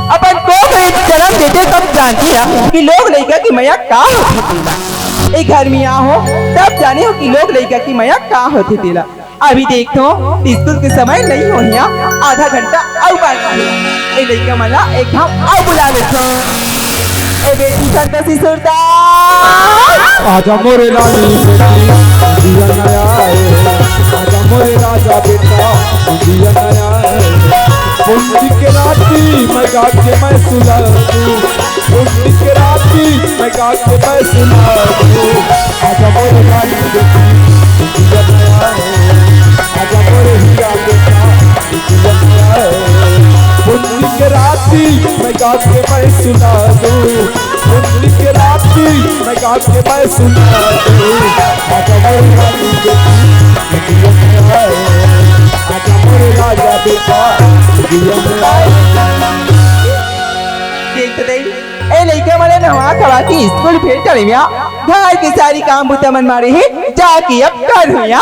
अपन कोख में जन्म देते तब जानती है कि लोग लइका की मया का होथे तेला। ए घर में आहो तब जाने हो कि लोग लइका की मया का होथे तेला। अभी देखथों, स्कूल के समय नहीं होही, आधा घंटा अउ बाकी हे। ए लइका मन ला एक घांव अउ बुला लेथों। ए बेटी संतोषी सुरदास। आजा मोरे रानी बेटी, जिया नया है। आजा मोरे राजा बेटा, जिया नया है। उनकी के राती मैं गा के मैं सुना दूं। उनकी के राती मैं गा के मैं सुना दूं। आजा मोरे रानी बेटी, जिया नया है। आजा मोरे हीरा बेटा, जिया नया है। उनकी के राती मैं गा के मैं सुना दूं। उनकी के राती मैं गा के मैं सुना दूं। आजा मोरे रानी बेटी, जिया नया है। आजा मोरे राजा बेटा, जिया नया है। देख तो दई, ए लइका मन ला नहवा खवा के स्कूल भेज डरेंव या। घर के सारी काम बुता मन मारे हे, जाके अब करहूं या।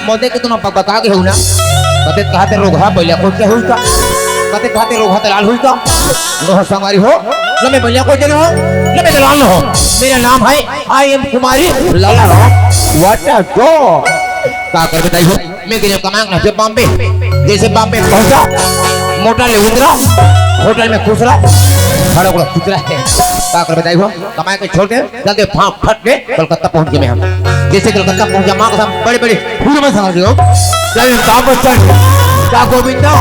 मोदे के तो ना बता के हूं ना। कते कहाते रोगहा बलिया कोच के हुई का। कते कहाते रोगहा दलाल हुई का। नो संगवारी हो, न मैं बलिया कोच के हूं, न मैं दलाल हूं। मेरा नाम है I am Kumari Lala Ram. What a go। का कर बताई हो? मैं गिरे कमांग ना से बॉम्बे। जैसे बॉम्बे पहुंचा, मोटर ले उतरा, होटल में खुसरा, खड़ा हुआ खुसरा है। का कर बताई हो? कमाई के छोड़ के जल्दी फांक फट के कलकत्ता पहुंच गए हम। जैसे कलकत्ता पहुंचा, माँ कसम बड़े बड़े हीरो में समझ लो। जय अमिताभ बच्चन, जय गोविंदा।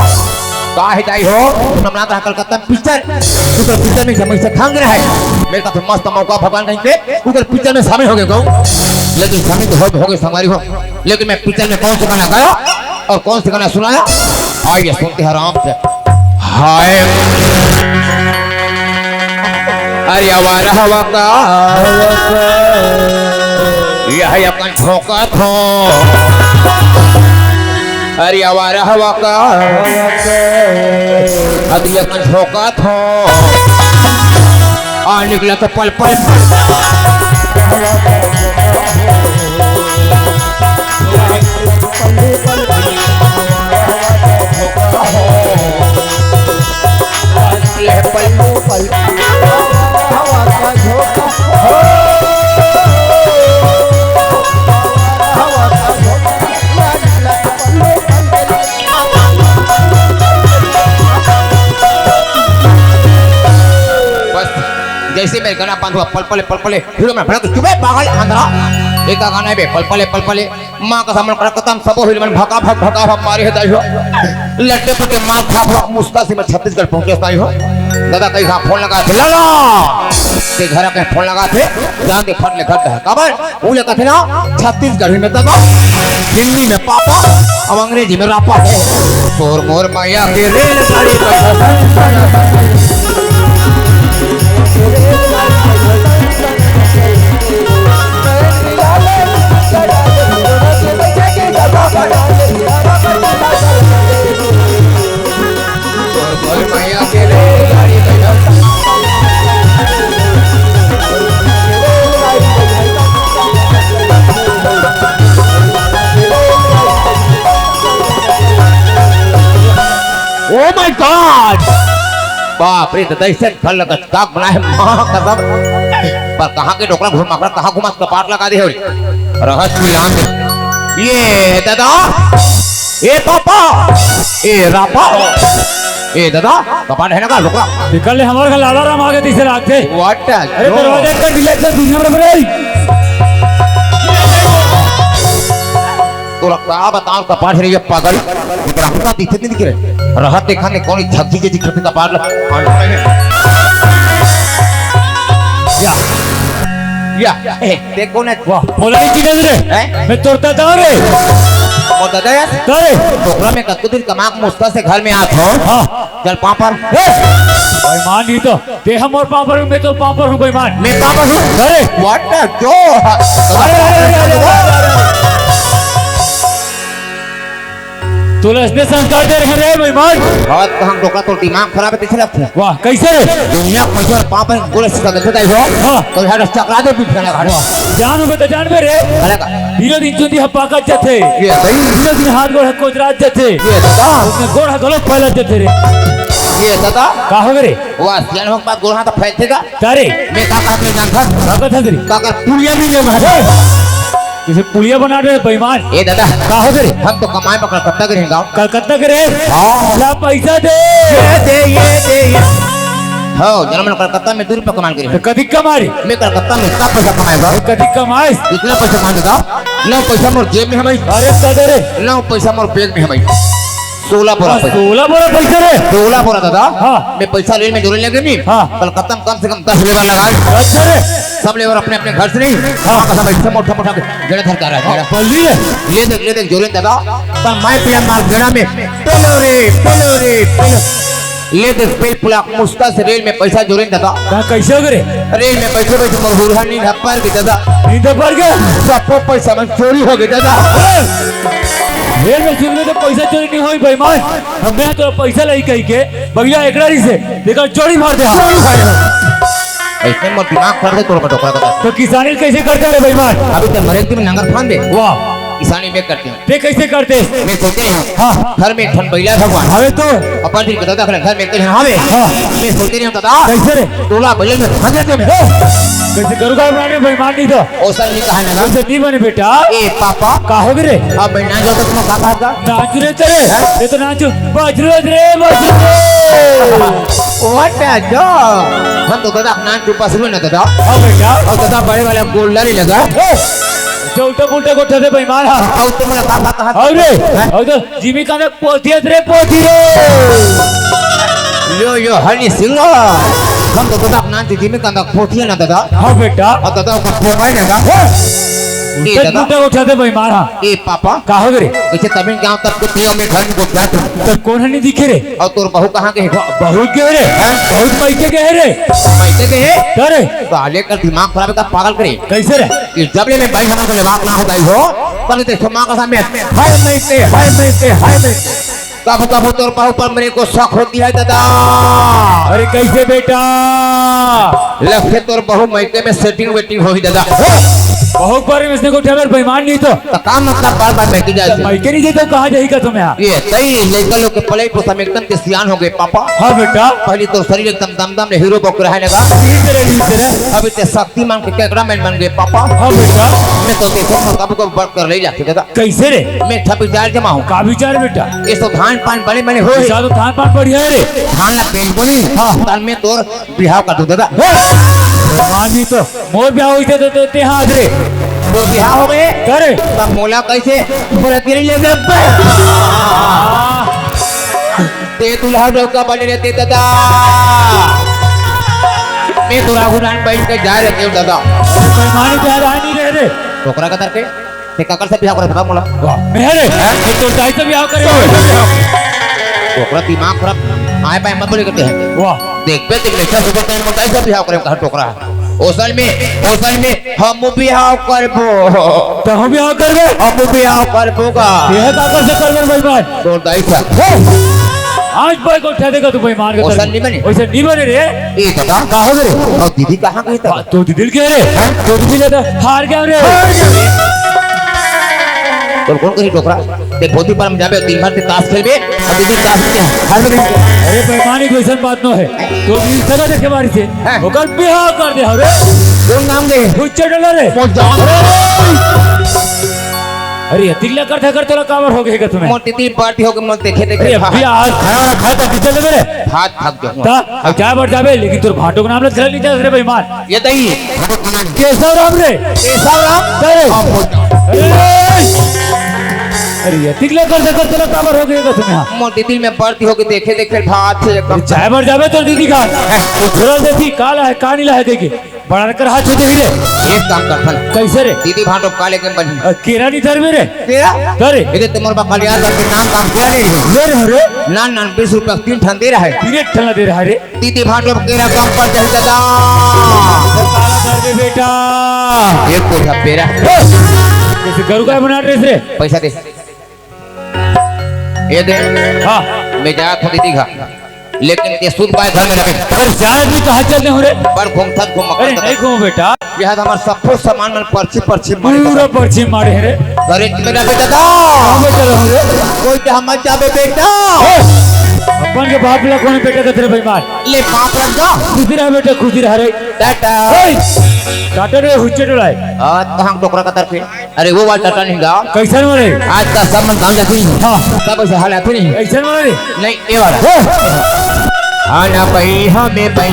का है दाई हो? तुम ना कहा कलकत्ता में पिक्चर, उधर पिक्चर में समय से खंग रहा है। मेरे का तो मस्त मौका भगवान कहीं पे, उधर पिक्चर में शामिल हो गए कहूँ। लेकिन शामिल तो हो, हो गए संगवारी हो, लेकिन मैं पिक्चर में कौन सा गाना गाया और कौन सा गाना सुनाया, आइए सुनते हैं आराम से। हाय। अरे आवारा हवा का, यह अपन झोंका थो। अरे आवारा हवा का, अब यह अपन झोंका थो। आ निकला तो पल पल। बस जैसे गाना बंद हुआ, पल पले, पल पले, हीरो मन भड़क चुबे पागल अंधरा। एक गाना है बे, पल पले, पल पले, माँ का सामने कर खत्म, सबो हीरो मन भका भक, भका भक मारे है दाई हो। लट्टे पट्टे मार खा खा मुस्ता से मैं छत्तीसगढ़ पहुँचे दाई हो। दादा कहीं कहाँ फोन लगा थे, लाला। ते घर के फोन लगा थे, जान दे फट ले घर है। काबर? वो ले कथे ना, छत्तीसगढ़ी में दादा, हिंदी में पापा, अब अंग्रेजी में रापा हो। तोर मोर माया के रेलगाड़ी पर Oh my God! बाप रे, तो ऐसे घर लगत काक बनाए, माँ कसम। पर कहाँ के डोकरा घुमा, कहाँ घुमा कपाट लगा दे हो रे? रहस मिलान दे। ये दादा, ए पापा, ए रापा, ए दादा, कपाट है ना का डोकरा? निकल ले, हमारे घर लाला राम आगे तीसरे लागथे। What a अरे joke। दरवाजा कर दिले से दुनिया में बड़े। तोला का बताओ कपाट है ये पागल। इतना हमका दिखते नहीं दिख रहे। रहत देखा ने कौन छक्की के दिखते कपाट। या, या, ए, ते कौन है? वाह, बोला नहीं चिन्हत रे। हैं? मैं तोर दादा हूँ रे। वो दादा यार? का रे? डोकरा में कतको दिन कमा के मुस्ता से घर में आत हो। हाँ। चल पाँव पर। ए, बेईमान नहीं तो। ते हमर पाँव पर हूँ, मैं तोर पाँव पर हूँ, बेईमान। मैं पाँव पर हूँ? अरे। What a joke। अरे, अरे, अरे, अरे, अरे, अरे। तोला इसने संस्कार दे रहे रे, बेईमान। बात कहाँ डोकरा, तोर दिमाग खराब है, पीछे रख। वाह, कैसे रे? दुनिया पैसा पाँव पर गोले से करते जाई हो। हाँ। तो यार चकरा दे पीछे ना घर। वाह, जान हो तो जान बे रे। अरे का? दिनो दिन चुंदी ह पाकत जथे। ये सही। दिनो दिन हाथ गोड़ ह कोजरात जथे। ये बता। उसमें गोड़ ह गलत फैलत जथे रे। ये दादा। का हो रे? वाह, सियान हो के बाद गोड़ हाथ फैलथे का? का रे? मैं का कहत मैं जानता? का कहत हस रे? का कर पुलिया भी ले मारे। जैसे पुलिया बना रहे बेईमान। ए दादा। का हो रे? हम तो कमाए पर कलकत्ता के रहेंगे। कलकत्ता के रहे? हाँ। ला पैसा दे। ये दे, ये दे, ये। हो, जन्म कलकत्ता में दू रुपया कमान के रहे। तो कदी कमा रे? मैं कलकत्ता में इतना पैसा कमाएगा। कदी कमाए? इतना पैसा कमा देता। लो पैसा मोर जेब में हमारी। अरे दादा रे। लो पैसा मोर बैग में हमारी। सोलह बोरा वाह, पैसा। सोलह बोरा पैसा रे। सोलह बोरा दादा। हाँ। मैं पैसा लेने में जोड़ने लगे नहीं। हाँ। कलकत्ता में कम से कम दस लेबर लगा। अच्छा रे। सब लेबर अपने अपने घर से नहीं। हाँ। माँ कसम ऐसे मोटा मोटा गेड़ा धर के आ रहा है, गेड़ा। बल्ली है। ले देख, ले देख, जोड़े दादा। पर मैं पिया मार गेड़ा में। पेलो रे, पेलो रे, पेलो। ले देख, पेल पुला मुस्ता से रेल में पैसा जोड़े दादा। का कैसे हो रे? रेल में बैठे बैठे मोर हुरहा नींद पर गई दादा। नींद पर गए? सबको पैसा मन चोरी हो गई दादा। रेल में सुन ले तो पैसा चोरी नहीं होई बेईमान। अब मैं तो पैसा लाई कही के बगिया एकड़ा रही से देखा चोरी मार दे। चोरी मार दे। ऐसे मोर दिमाग खराब है तोर बटोकरा का। तो किसानी कैसे करता रे बेईमान? अभी ते मरे दिन नंगर फान दे। वाह। किसानी में करते हैं। ते कैसे करते? मैं सोचे रहे हूँ। हाँ। घर में एक ठन बैला भगवान। हवे तो। अपन दिन बता दे, घर में एक ठन हवे। हाँ। मैं सोचे रहे हूँ दादा। कैसे रे? तोला बैल में फंसे थे मैं। कैसे करूँगा अपना बेईमान नहीं तो। ओसन नहीं कहा ना। ओसन नहीं बने बेटा। ए पापा। का हो गए रे? अब मैं ना जाता तो मैं का कहा था? नाच रे तेरे। हैं? ये तो नाच। बाजरू रे, बाजरू रे। What a joke। हम तो दादा अपना चुप्पा शुरू ना दादा। हाँ बेटा। और दादा बड़े वाला गोल्डा नहीं लगा। ए, जो उल्टा पुल्टा गोठा दे बेईमान हा। और तो मैं का कहा था? अरे, हैं? और तो जिमी कांदा पोथियत रे पोथियो। यो, यो, हनी सिंह। हम तो दादा अपना जिमी कांदा पोथिया ना दादा। हाँ बेटा। और दादा को पोगाई ना दादा। ए दादा। उठा दे बेईमान हा। ए पापा। का हो रे? इसे तमिल गांव तक को पियो में घर में घुस जाते। तो कौन है नहीं दिखे रे? और तोर बहू कहाँ गए? बहुत गए रे। हैं? बहुत पैसे गए रे। पैसे गए? का रे? साले का दिमाग खराब है, का पागल करे। कैसे रे? कि जब ले मैं भाई हमारे को लेवाक ना हो गई हो, तब देखो माँ का सामने, हाय मैं से, हाय मैं से, हाय मैं से। कब कब तोर बहू पर मेरे को शक होती है दादा। अरे कैसे बेटा? लगते तोर बहू मैके में सेटिंग वेटिंग होगी दादा। बहुत बार में इसने को उठा मेरे बेईमान नहीं तो। तो काम मतलब बार बार मैके जाए। मैके नहीं जाए तो कहाँ जाएगा तुम्हें? ये सही लड़का लोग के पलाई पोसा में एकदम के सियान हो गए पापा। हाँ बेटा। पहले तो शरीर एकदम दमदम ने हीरो बक रहा है ना। ठीक है, ठीक है। अभी ते शक्तिमान के कैमरामैन बन गए पापा। हाँ बेटा। मैं तो देखो कब कब वर्क कर ले जाते दादा। कैसे रे? मैं ठा विचार जमा हूँ। का विचार बेटा? ये तो धान पान बने बने हो। ऐसा तो धान पान बढ़िया है रे। धान ला बेच बोली। हाँ। तन में तोर बिहाव कर दूं दादा। मानी तो मोर बिहाव होइस ते, ते, ते हाथ रे। मोर बिहाव हो गे? करे। तब मोला कइसे बरत गिरी ले गए? ते दुल्हा डौका बने रहते दादा। मैं तो राघुनान बैठ के जा रहते हूँ दादा। बेईमानी तो यार आ नहीं रहे रे। टोकरा का तरके। ते काकर से बिहाव करे बता मोला। वाह, मैं रे, हैं? तो तोर दाई से बिहाव करे हो। टोकरा दिमाग खराब, आए पाए मत बोले करते हैं। वाह। देख बे, देख ले, अच्छा सुपर टेन में दाई से बिहाव करे, कहाँ टोकरा है? ओसन में, ओसन में, हम बिहाव करबो। तो हम बिहाव करबे? हम बिहाव करबो का? ये काकर से करबे भाई भाई? तोर दाई से। आज भाई को उठा देगा तू बेईमान के ओसन तरफ। नहीं बने। ओसन नहीं बने रे। ए दादा, का हो रे? और दीदी कहाँ गई था? तो दीदी के रे, हैं? तो दीदी ले तो हार गया रे। तो कौन कही टोकरा? देख, भोती पर हम जाबे, दिन भर ते ताश खेलबे, और दीदी ताश के हार में। अरे बेईमानी कोई ऐसन बात न है। तो दीदी सगा देखे बारी से, हैं? ओकर बिहाव कर दे, अरे। कौन नाम दे? हुच्चे डला रे। मोर जान। अरे, ये तिल्ला कर था कर तोला काबर हो गए तुम्हें? मोर दीदी पार्टी हो गए, मोर देखे देखे अरे, था। अभी आज खाना वाना खा था, कितना लगे रे? भात भाग जाऊंगा। ता, अब जाए बर जाबे, लेकिन तोर भांटो के नाम ले चला नहीं जा रे बेईमान। ये दही। केशव राम रे। केशव राम? अरे। हाँ, बोल। अरे। अरे, ये तिगला कर दे, कर तेरा काबर हो गया तुम्हें? मोर दीदी में बढ़ती होगी, देखे, देखे, भात से एकदम। अरे, चाय बर जाबे तोर दीदी का। वो थोड़ा देती, काला है, कानी ला है, देखे। बड़ा कर हाथ छू दे रे। एक काम कर फल। कैसे रे? दीदी भांटो काले के बनी। अ, केरा नहीं धर मेरे। केरा? धरे। इधर तुम्हारे बकलिया का नाम काम केरा ले रही हो। ले रहे हो रे? ना, ना, बीस रुपया तीन ठन दे रहा है। तीन ठन दे रहा है रे। दीदी भांटो केरा कम पड़ जाए दादा। काला धर दे बेटा। ये कोठा पेरा। कैसे गरु का बना ड्रेस रे? पैसा दे। ये दे। हाँ। मैं जात हूँ दीदी घर, लेकिन ये सूत पाए घर में रखे। अरे जात भी कहाँ चलते हो रे? पर घूमता घूम अरे मकर नहीं घूमो बेटा। यह तो हमारे सब कुछ सामान मन पर्ची पर्ची मारे पूरा दादा। पर्ची मारे है रे। अरे मेरा बेटा था। कहाँ पे चलो हो रे? कोई क्या मत जाबे बेटा। अपन के बाप ला कौन बेटा का तेरे भाई मार। ले बाप लग जा। खुशी रहा बेटा, खुशी रहा रे। टाटा। ओए! टाटा रे हुच्चे डोलाए। आ, कहाँ टोकरा का तरफ है? अरे वो वाला टाटा नहीं गा। कैसन वाले? आज का सब मन काम जाती नहीं। हाँ। सब ऐसे हाल आते नहीं। कैसन वाले? नहीं, ये वाला। हो। आना पई हमें पई।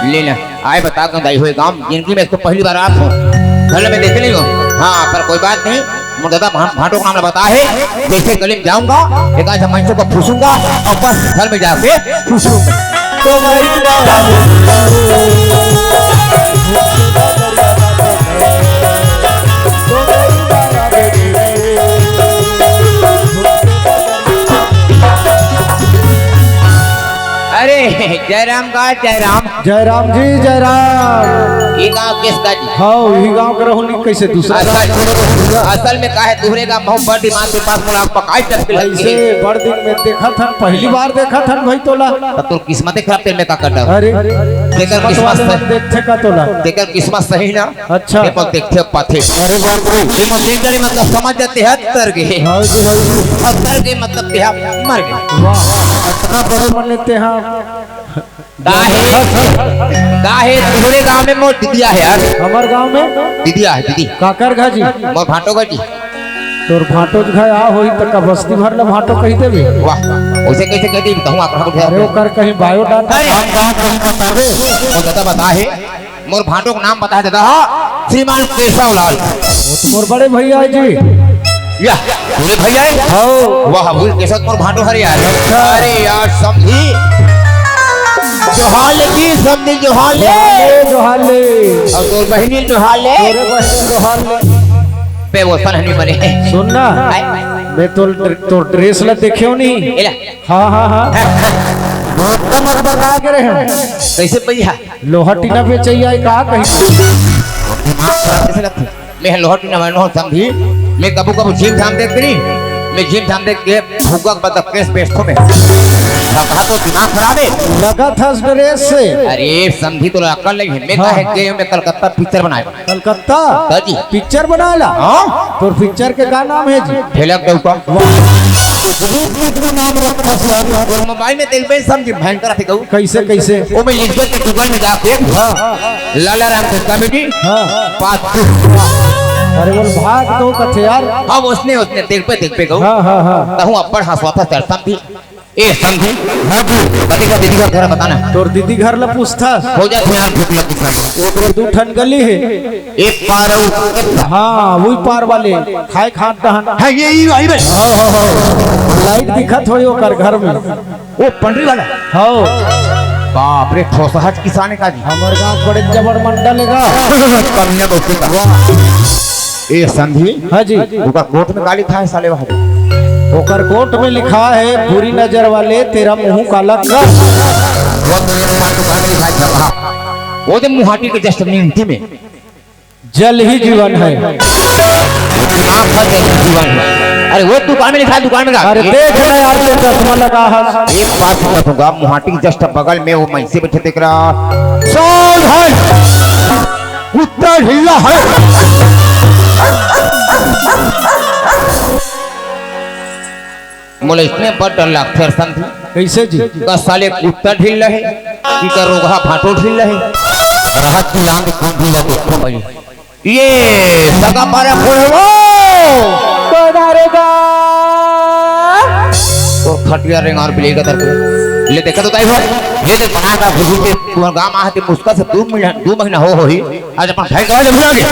ले ना, आए बता के दाई हुए गांव, जिंदगी में इसको पहली बार आप हो। घर में देखे नहीं हो। हाँ, पर कोई बात नहीं। मोर दादा भां-, भांटो का नाम बता है। जैसे गली में जाऊंगा, एक आध मनसों को फूसूंगा और बस घर में जाके फूसूंगा। तो भाई अरे जयराम का जयराम। जयराम जी, जयराम। ये गांव किसका जी? हाँ, ये गांव के रहू नहीं, कैसे दूसरा असल, गांव? असल में का है, तुहरे गांव बहुत बड़ दिमाग के पास मुलाकात पकाई टपके लगी ऐसे है। बड़ दिन में देखा था, पहली बार देखा था भाई तोला। तब तो किस्मत खराब, तेरे में का कर डाल। अरे, तेकर किस्मत वाले सही। मन देखते का तोला। तेकर किस्मत सही ना। अच्छा। ये पर देखते पाथे। अरे बाप रे। ये मन देख जाने मतलब समझ जाते हैं तर के। हाँ जी, हाँ जी। और तर के मतलब के आप मर गए। वाह, इतना बड़े मन लेते हैं। काहे? काहे? तुहरे गांव में मोर दीदिया है यार। हमार गांव में? दीदिया है, दीदी। काकर घा जी? मोर भांटो घा जी। तोर भांटो घा आ होई त का बस्ती भर ला भांटो कही देबे? वाह, उसे कैसे कह दी? कहूँ आप रहो अरे, ओकर कहीं बायोडाटा अरे। काम कहाँ कहीं बताबे? वो दादा बता है, मोर भांटो का नाम बता है दादा, हाँ, श्रीमान केशव लाल। वो तो मोर बड़े भैया है जी। या, पूरे भैया है? हाँ। वाह, बोल के साथ मोर भांटो हरे यार। अच्छा। अरे यार, समधी। जोहार ले जी, समधी जोहार ले। जोहार ले, जोहार ले। और तोर बहिनी जोहार ले। तोरे बहिनी जोहार ले। बे, वो सन हनी बने। सुन ना, आय। मैं तो, तो ड्रेस ला देखे हो नहीं। एला। हाँ, हाँ, हाँ। बहुत कम अकबर का के रहे हैं। कैसे भैया? लोहा टीना बेचैया है का कहीं? दिमाग खराब कैसे लगता है? मैं लोहा टीना वाला हूँ, समझी? मैं कबू कबू झीम झाम देख नहीं, मैं झीम झाम देख के भूखा के बदला केस बेचतो मैं। धक्का तो दिमाग खराब है। लगत हस ड्रेस से। अरे समधी, तोला अकल नहीं है। मैं हाँ। काहे गए हूँ, मैं कलकत्ता पिक्चर बनाए। कलकत्ता? हाँ जी। पिक्चर बनाए ला? हाँ। तोर पिक्चर के का नाम है जी? ठेलक डौका। वाह। तोर मोबाइल में तेल पे समधी भयंकर आथे कहू। कैसे, कैसे? वो मैं लिख के दुकान में जाके हाँ। लाला राम के कॉमेडी। हाँ। पाँच। अरे बोल भाग तो कथे यार। हाँ, उसने, उसने तेल पे, तेल पे कहू। हाँ, हाँ, हाँ। कहूँ अब्बड़ हंसवा था सर समधी। ए समधी, हाँ जी। कथी का दीदी का घर बताना। तोर दीदी घर ला पूछथस? हो जात हे यार, भूख लग गई। ओकरे दू ठन गली हे। एक पार अउ हाँ, वही पार वाले। खाए खात डहन। हाँ, ये, ये, ये, ये। हाँ, हाँ, हाँ। लाइट दिखत होई ओकर घर में। वो पंडरी वाला? हाँ। बाप रे, ठोसहट किसान का जी। हमर गांव बड़े जबर मंडल हे गा। कन्या बहुते का। ए समधी। हाँ जी। ओकर कोट में का लिखा है साले वहाँ पे? ओकर कोट में लिखा है, बुरी नजर वाले तेरा मुंह काला कर। वो तो ये मार तो कहाँ लिखा है, हाँ। वो तो मुहाटी के just नीचे में। जल ही जीवन है। दिमाग का जल ही जीवन है। अरे वो दुकान में लिखा है, दुकान में का? अरे देख ना यार, ये चश्मा लगा है। एक बात बताऊंगा, मुहाटी के just बगल में वो मैसे बैठे देख रहा। सावधान! कुत्ता ढीला है। मोला इसने बड़ डर लगथे, अरसन थी। कैसे जी? का साले कुत्ता ढील रहे, कि का रोगहा भाटो ढील रहे। रहत की लांग कौन ढीला देखो भाई। ये सगा पारा कोन हे वो? कोन हरे गा? तो खटिया रेंगार बिलेगा तरफ। ले देखा तो ताई हो, ये देख बना का घुघुर के तुम्हारा गांव आते मुस्का से दो महीना, दो महीना हो हो ही। आज अपन भाई गवा ले भुला गए।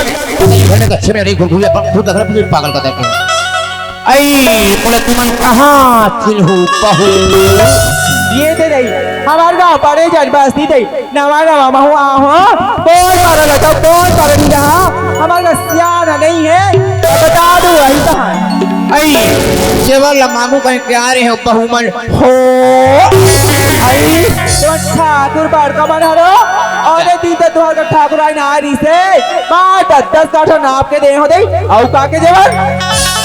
घर में अच्छे में रही घुघुर अपन खुद अगर पागल का देखो। आई, बोले तुमन कहाँ चिन्हू पहू? ये दे दई, हमार गाँव पड़े जन बस्ती दई, नवा नवा महू आहो, बोल पारा लगा, बोल पारा नहीं रहा, हमार का सियाना नहीं है, बता दो वही कहाँ। आई, जेवर ला मांगू कहीं के आ रहे हो, बहू मन हो। आई, तो ठाकुर बड़का मन हरो, और दिन तो तुहार का ठाकुर आई ना आ रही से, मार दस दस काठो नाप के दे हो दे, औ का के जेवर?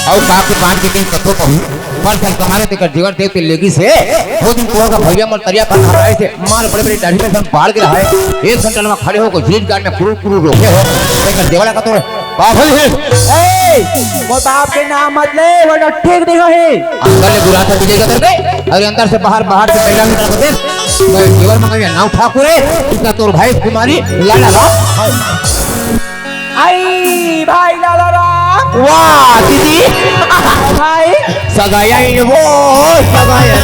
औ का के बांट के कहीं कथो कहूँ, पर कल कमारे तेकर जेवर देव ते लेगी से, वो दिन तोहर का भैया मोर तरिया पर खड़ा है से, मार बड़े बड़े दाढ़ी में से बाढ़ के रहा है, एक घंटा में खड़े हो को जीत गार्ड में कुरु कुरु रोके हो, तेकर जेवर का तो बाप है। ए, मोर बाप के नाम मत ले, वो ठीक नहीं है। अंदर ले बुरा था तुझे का करके, अरे अंदर से बाहर, बाहर से पहला निकल के देख, मैं जेवर मंगाई नाउ ठाकुर है, इतना तोर भाई कुमारी लाला राम। आई भाई लाला राम। वाह, दीदी। भाई। सगाई आई वो, सगाई आई।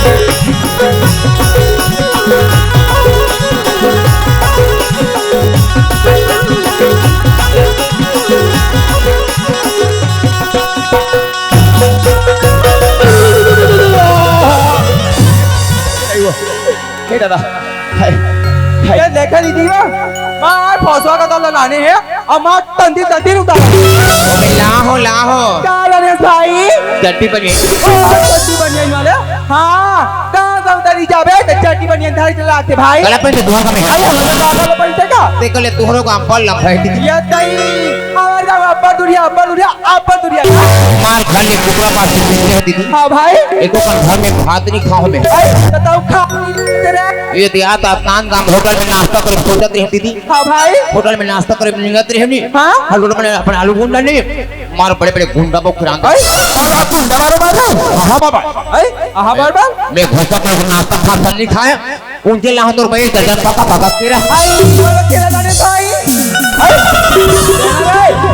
ए दादा, हाय, हाय। ये देखा दीदी वो, मार फसवा का तल लाने हैं, और मार तंदी तंदी उतार। अबे लाहो, लाहो। का लाने भाई? चड्डी बनियान। ओ, चड्डी बनियान वाले? हाँ, कहाँ से उतारी जाबे? तो चड्डी बनियान धारी चला आते भाई। गला पहन के धुआं का में। अरे, हम तो बाबा को पैसे का? ते कले तुहरो को हम बल लंबा है दीदी। ये तई, हमारे जाओ अब्बा दुरिया, अब्बा दुरिया, अब्बा दुरिया। मार घर में कुकरा पास से निकले हो दीदी। हाँ भाई। एको कन घर में भात नहीं खाओ में। भाई, बताओ खा तेरे। ये दिया था नान गांव होटल में नाश्ता करे सोचत रहे दीदी। हाँ भाई। होटल में नाश्ता करे निकलत रहे नहीं। हाँ। हर होटल में अपन आलू गुंडा नहीं। मार बड़े बड़े गुंडा बो खुरान। भाई, बाबा गुंडा मारो मारो। हाँ बाबा। भाई, हाँ बार बार। मैं घुसा पर नाश्ता खा नहीं खाया। उनके लाहौं तोर भाई दर्जन पका पका तेरा। आई, बोलो तेरा लाने भाई। आई,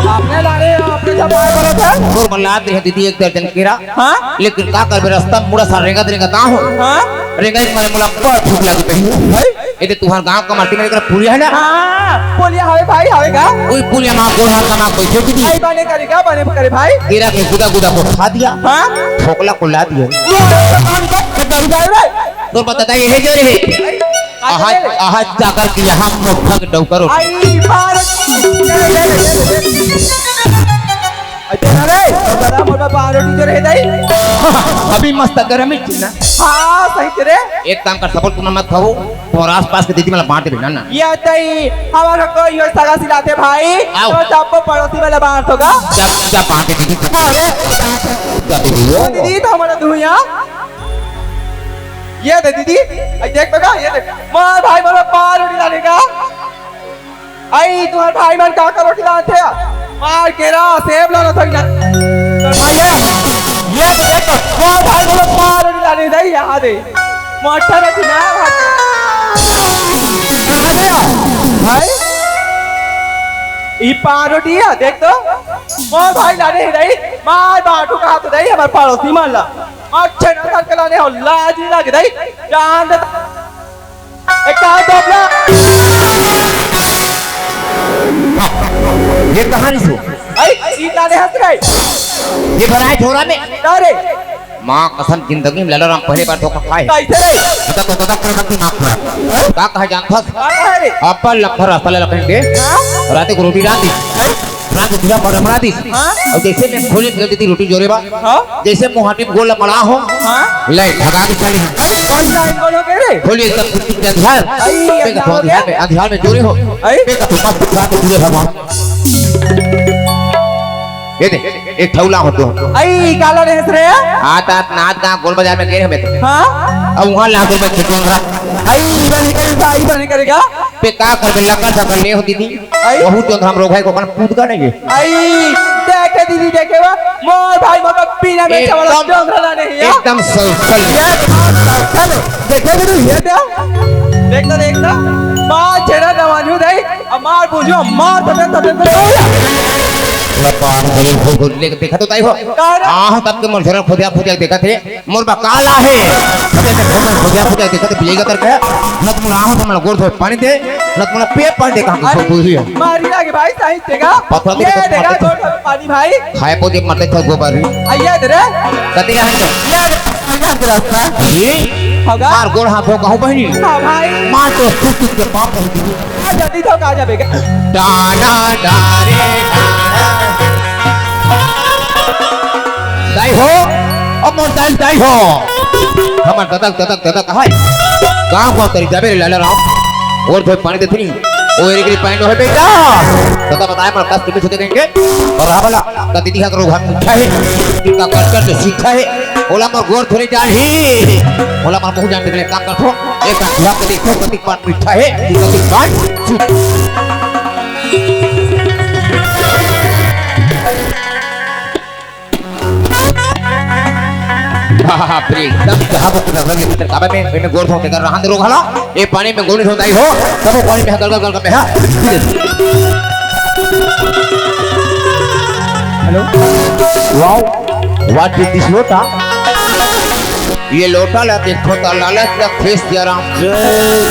आपने लाने, आपने जब आए बोला था। तोर बल्ला दे दीदी एक दर्जन केरा। हाँ? लेकिन का करबे, रास्ता मुड़ा सा रेंगत रेंगत आ हो। हाँ? रेंगत मारे मुला बड़ भूख लगी पई। भाई? ये तो तुहार गांव का माटी में एक पुलिया है ना? हाँ, पुलिया हवे भाई, हवे का? कोई पुलिया मां गोड़ हाथ कमा बैठे की नहीं? आई बने करेगा, बने करे भाई। केरा के गुदा गुदा को खा दिया। हाँ? ठोकला को ला दिया। ये तो काम का खत्म जाए रे। तोर बता ये है जो रे। आहाज, आहाज जाकर के यहाँ मोठा के डौकर उठा। आई भारत। अच्छा रे, बड़ा मोटा बारो टीचर है दाई। अभी मस्त गरम ही थी ना। हाँ, सही तेरे। एक काम कर, सबल तुम मत खाओ, तुम्हारे आसपास के दीदी मला बांट देना ना। ये तई, हमारा कोई यो सगा सिलाते भाई, आओ। तो सबको पड़ोसी वाला बांट होगा। क्या, क्या बांट दे दीदी? अरे, क्या दे दीदी? दीदी तो हमारा दुनिया। ये दे दीदी, अई देख तो का, ये दे। मोर भाई मोला पाँच रोटी लाने का। अई तुम्हर भाई मन का का रोटी लानथे? मार केरा, सेब लानथे ना। भाई है, ये दे, ये तो। मोर भाई मोला पाँच रोटी लाने दे, यहाँ दे। मोटा रोटी ना, भाई। कहाँ गया? भाई, ई पाँच रोटी है, देख तो। मोर भाई लाने ही नहीं, मार बाटू कहा तो नहीं, हमर पड़ोसी मन ला। अच्छा, नंबर के लाने हो, लाज नहीं लगे, नहीं। जान दे। एक काम तो अपना। ये कहाँ नहीं सो? अई, ई लाने हंस रहे। ये भराए झोरा में। अरे। माँ कसम, जिंदगी में ललराम पहले बार धोखा खाए। कैसे रे? तक, तक, तक, तक, तक, तक, का कहा जान फंस? का कहा रे? अपन लफर रास्ता ले लखन के। हाँ? रात को रोटी रांधी। रात को जीरा पाउडर मरा दी। हाँ? और जैसे मैं खोले निकल देती रोटी जोरे बा। हाँ? जैसे मुहाटी में गोल मड़ा हो। हाँ? ले, भगा के चली। कौन सा एंगल हो गए रे? खोलिए सब कुछ के अंधार। अई, देखा तो अंधार हो गया? अंधार में, अंधार में जोरे हो। अई? देखा तो मत बुझा के पूरे भगवान। ये दे, एक ठौला हो तो। अई, काला रे हंस रे? आत, आत, नात, गाँव, गोल बाजार में गए हमें तो। हाँ? अब वहाँ ला के मैं खिचूंगा। अई, बनी करेगा, अई, बनी करेगा। पे का करबे, लकड़ सकड़ ले हो दीदी। अई? बहुत जोंधरा में रोग है, कोकन पूत का नहीं है। अई, देखे दीदी, देखे बा, मोर भाई मोर बिना में एकदम, चावल जोंधरा नहीं है। एकदम सलसल। ये बात सलसल। देखे दीदी, ये दे। देख तो, देख तो। मार छेड़ा जवान हूँ दे। अब मार बुझो, मार तते, तते, तते। लपान गरीब हो, हो, ले, देखा तो ताई हो। का रे? आहो, तब के मोर झोरा खोदिया, खोदिया देखा थे। मोर बा काला हे। अबे ते घूम खोजा खोजा देखत बिलेगा तर के। न तुम आहो तो मन गोड़ धोए पानी दे, न तुम पे पानी दे कहाँ की अरे, बोल रही है। मारी लागे भाई, सही देगा। पत्थर ये देगा, देगा, गोड़ धोए पानी भाई। खाए पौधे मरते थे गोबर। आइए इधर। कति यहाँ से? ये, ये रास्ता। जी? होगा? मार गोड़ हाथ हो कहूँ बहनी। हाँ भाई। मार तो सुख के पाप है। आ, जल्दी तो कहा जाबे गा। डाना डारे डाना। दाई हो, अब मोर दाई, दाई हो। हमर ददक, ददक, ददक, हाय। गाँव को तरी जाबे रे लाला राम। और धोए पानी देथनी। ओ एरे के पानी नो है बेटा। दादा बताए, मर कष्ट में छुटे देंगे। और रावला, कति दिखा करो घर में उठा है। इनका कट कट से सीखा है। ओला मोर गोर थोड़े जान ही। ओला मोर मुँह जान निकले काम कर थो। एक बार धुआ के देखो, कति पान मीठा है, कति पान। बाप रे, एकदम जहाँ वो कुछ रंग है, काबे में, में गोर थोड़े कर रहा, अंदर रोग हला। ए पानी में गोली होता ही हो, तब वो पानी में गल, गल, गल, गल में, हाँ। Hello? Wow, what is this लोटा? ये लोटा ला देखो ता लालच का फेस जरा। जय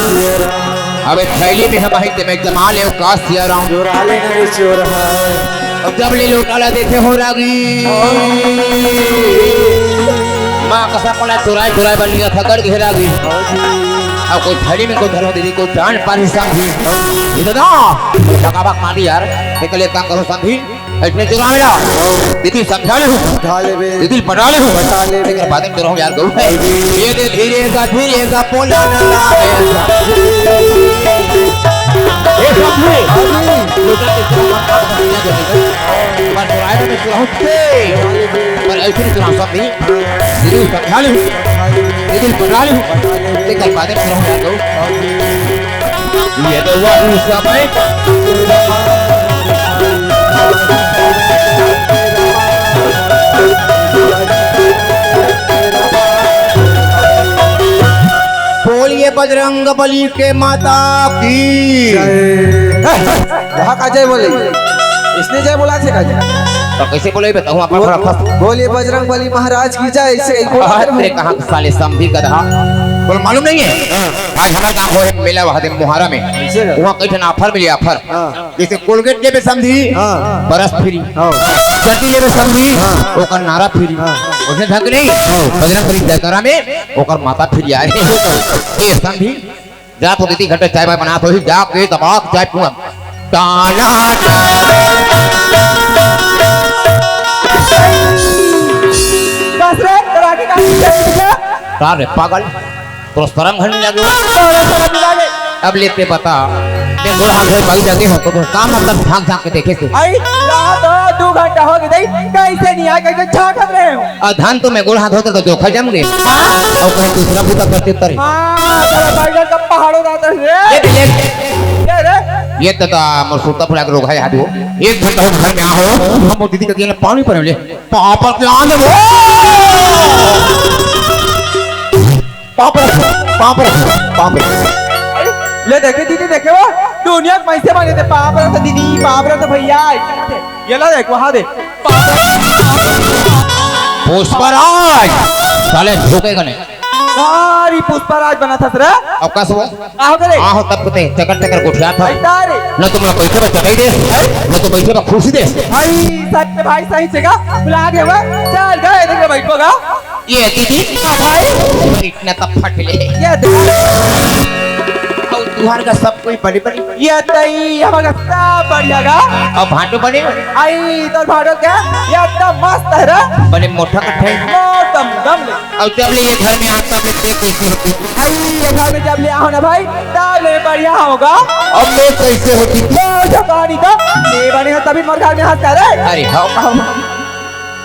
सिया राम। अबे थैली में हम भाई ते में जमा ले का सिया राम। चोरा लेना रे चोर है। अब जब ले लोटा ला देखे हो रागी। माँ कसम, मोला चुराए चुराए बन लिया था, गड़ घेरा गई। अब कोई थैली में कोई धरो दीदी, कोई जान पानी समझी। ये तो ना, बका बक मारी यार, निकले काम करो समझी। इसने चुरा मिला, दीदी समझा ले हूँ। समझा ले बे। दीदी पटा ले हूँ। पटा ले बे। एक बात में चुरा हूँ यार, गऊ है। ये दे धीरे का, धीरे का, पोला ना ला। ये समझे? लोटा के चुरा मत खा, समझ लिया जाएगा। पर चुराए में चुरा हूँ ते। पर ऐसे नहीं चुरा सकती। दीदी समझा ले हूँ। दीदी पटा ले हूँ। एक बात में चुरा हूँ यार, गऊ। ये तो वही समय। बोलिए बजरंग बली के माता की। जय। वहाँ का जय बोले? इसने जय बोला थे का जी? तो कैसे बोले बताऊँ आप? बोल-, बोलिए बजरंग बली महाराज की जय। ऐसे ही बोला अरे कहाँ साले समधी गधा? बोल मालूम नहीं है? हाँ। आज हमारे गाँव हो एक मेला हुआ था मुहारा में। कैसे? वहाँ कई ठन offer मिले, offer। हाँ। जैसे Colgate लेबे समधी, हाँ। brush free। हाँ। जर्दी लेबे समधी, हाँ। ओकर नारा free। हाँ। ओइसने ढंग नहीं, हाँ। बजरंग बली जयकारा में ओकर माता free आए। ये समधी, जा तो दीदी घर पे चाय वाय बना तो ही जा के दबा के चाय पीऊँ। टाना। बस रे, तोरा के काम चल गया। का रे पागल? तोर शरम घर नहीं लगे? तोरा शरम नहीं लगे? अब लेते बता, मैं गोड़ हाथ धोए पाई जाके हो तो का मतलब झांक झांक के देखे से? आई, रहा तो दू घंटा हो गए, कइसे नहीं आए, कइसे झांकत रहे हो? अउ धन तो मैं गोड़ हाथ धोते तो धोखा जम गए। हाँ? अउ कहीं दूसरा बुता करते तरे। हाँ, तेरा बैगन का पहाड़ों रहता है। ये ले। ये रे। ये तो, तो मोर सुरता फुला के रोग है याद वो। एक घंटा हो घर में आ हो, हम वो दीदी का गेला पानी पर ले। पापड़ के आने वो। पापड़, पापड़, पापड़। ले देखे दीदी, देखे वो दुनिया के पैसे मांगे थे। पापड़ तो दीदी, पापड़ तो भैया। ये ला देख, वहाँ दे। पुष्पराज, साले झुकेगा नहीं। सारी पुष्पराज बना था रे। अब कस वो? का हो गए? आहो तब कते चकर चकर गोठिया था। ऐसा रे। न तुम लोग बैठे बा चटाई दे, न तो बैठे बा कुर्सी दे। भाई सच में भाई सही जगह बुला के हुआ। चल गए इधर बैठोगा। ये दीदी। हाँ भाई। इतना तब फट ले। ये दे। और तुहार का सब कोई बड़े बड़े। ये तई हमारा सब बढ़िया गा। अब भाटो बड़े। आई तो भाटो क्या? ये एकदम मस्त है रे। बड़े मोटा कट्ठे। एकदम दम ले। अब जब ले ये घर में आता, मैं देख कैसे होती। आई, ये घर में जब ले आओ ना भाई, तब ले बढ़िया होगा। अब मैं कैसे होती? लो, जो कहानी का, ये बने हो तभी मोर घर में हंसता रे। अरे, हाँ।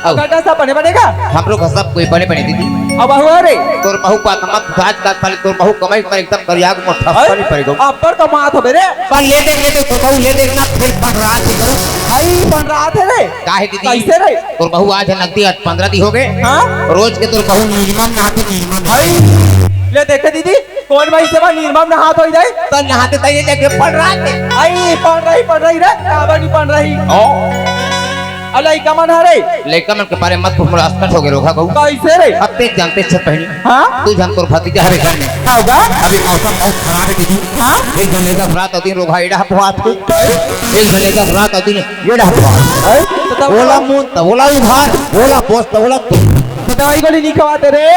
अब गड्ढा सब बने बनेगा। हमरो घर सब कोई बने बने दीदी। अब हुआ रे। तोर बहू बात मत, आज का साले तोर बहू कमाई पर एकदम करिया को ठप्पा अरे, नहीं पड़ेगा। अब्बर तो मात हो मेरे। पर ले दे, ले दे, तो बहू ले दे ना, फिर बन रहा थी करो। भाई, बन रहा थे रे। काहे दीदी? कैसे रे? तोर बहू आज है नकदी, आज पन्द्रह दिन हो गए। हाँ? रोज के तोर बहू निर्मम नहाती, निर्मम। भाई, ले देखे दीदी, कौन भाई से बा निर्मम नहात हो जाए? तो नहाते तो ये देखे पड़ रहा है। आई, पड़ रही, पड़ रही रे, काबर नहीं पड़ रही? ओ। अ, लइका मन हरे। लइका मन के बारे मत पूछ, मोला अस्कट हो गए रोगा कहू। कैसे रे? अब ते जानते छत पहनी। हाँ? तू जान तोर भतीजा हरे घर में। का होगा? अभी मौसम बहुत खराब है दीदी। हाँ? एक घंटे का रात और दिन रोगा एड़ा बहुत। एक घंटे का रात और दिन ये डहकवा। हैं? तो तब ओला मुंह त ओला उधार, ओला पोस त ओला तू। तो दवाई गोली नहीं खवाते रे।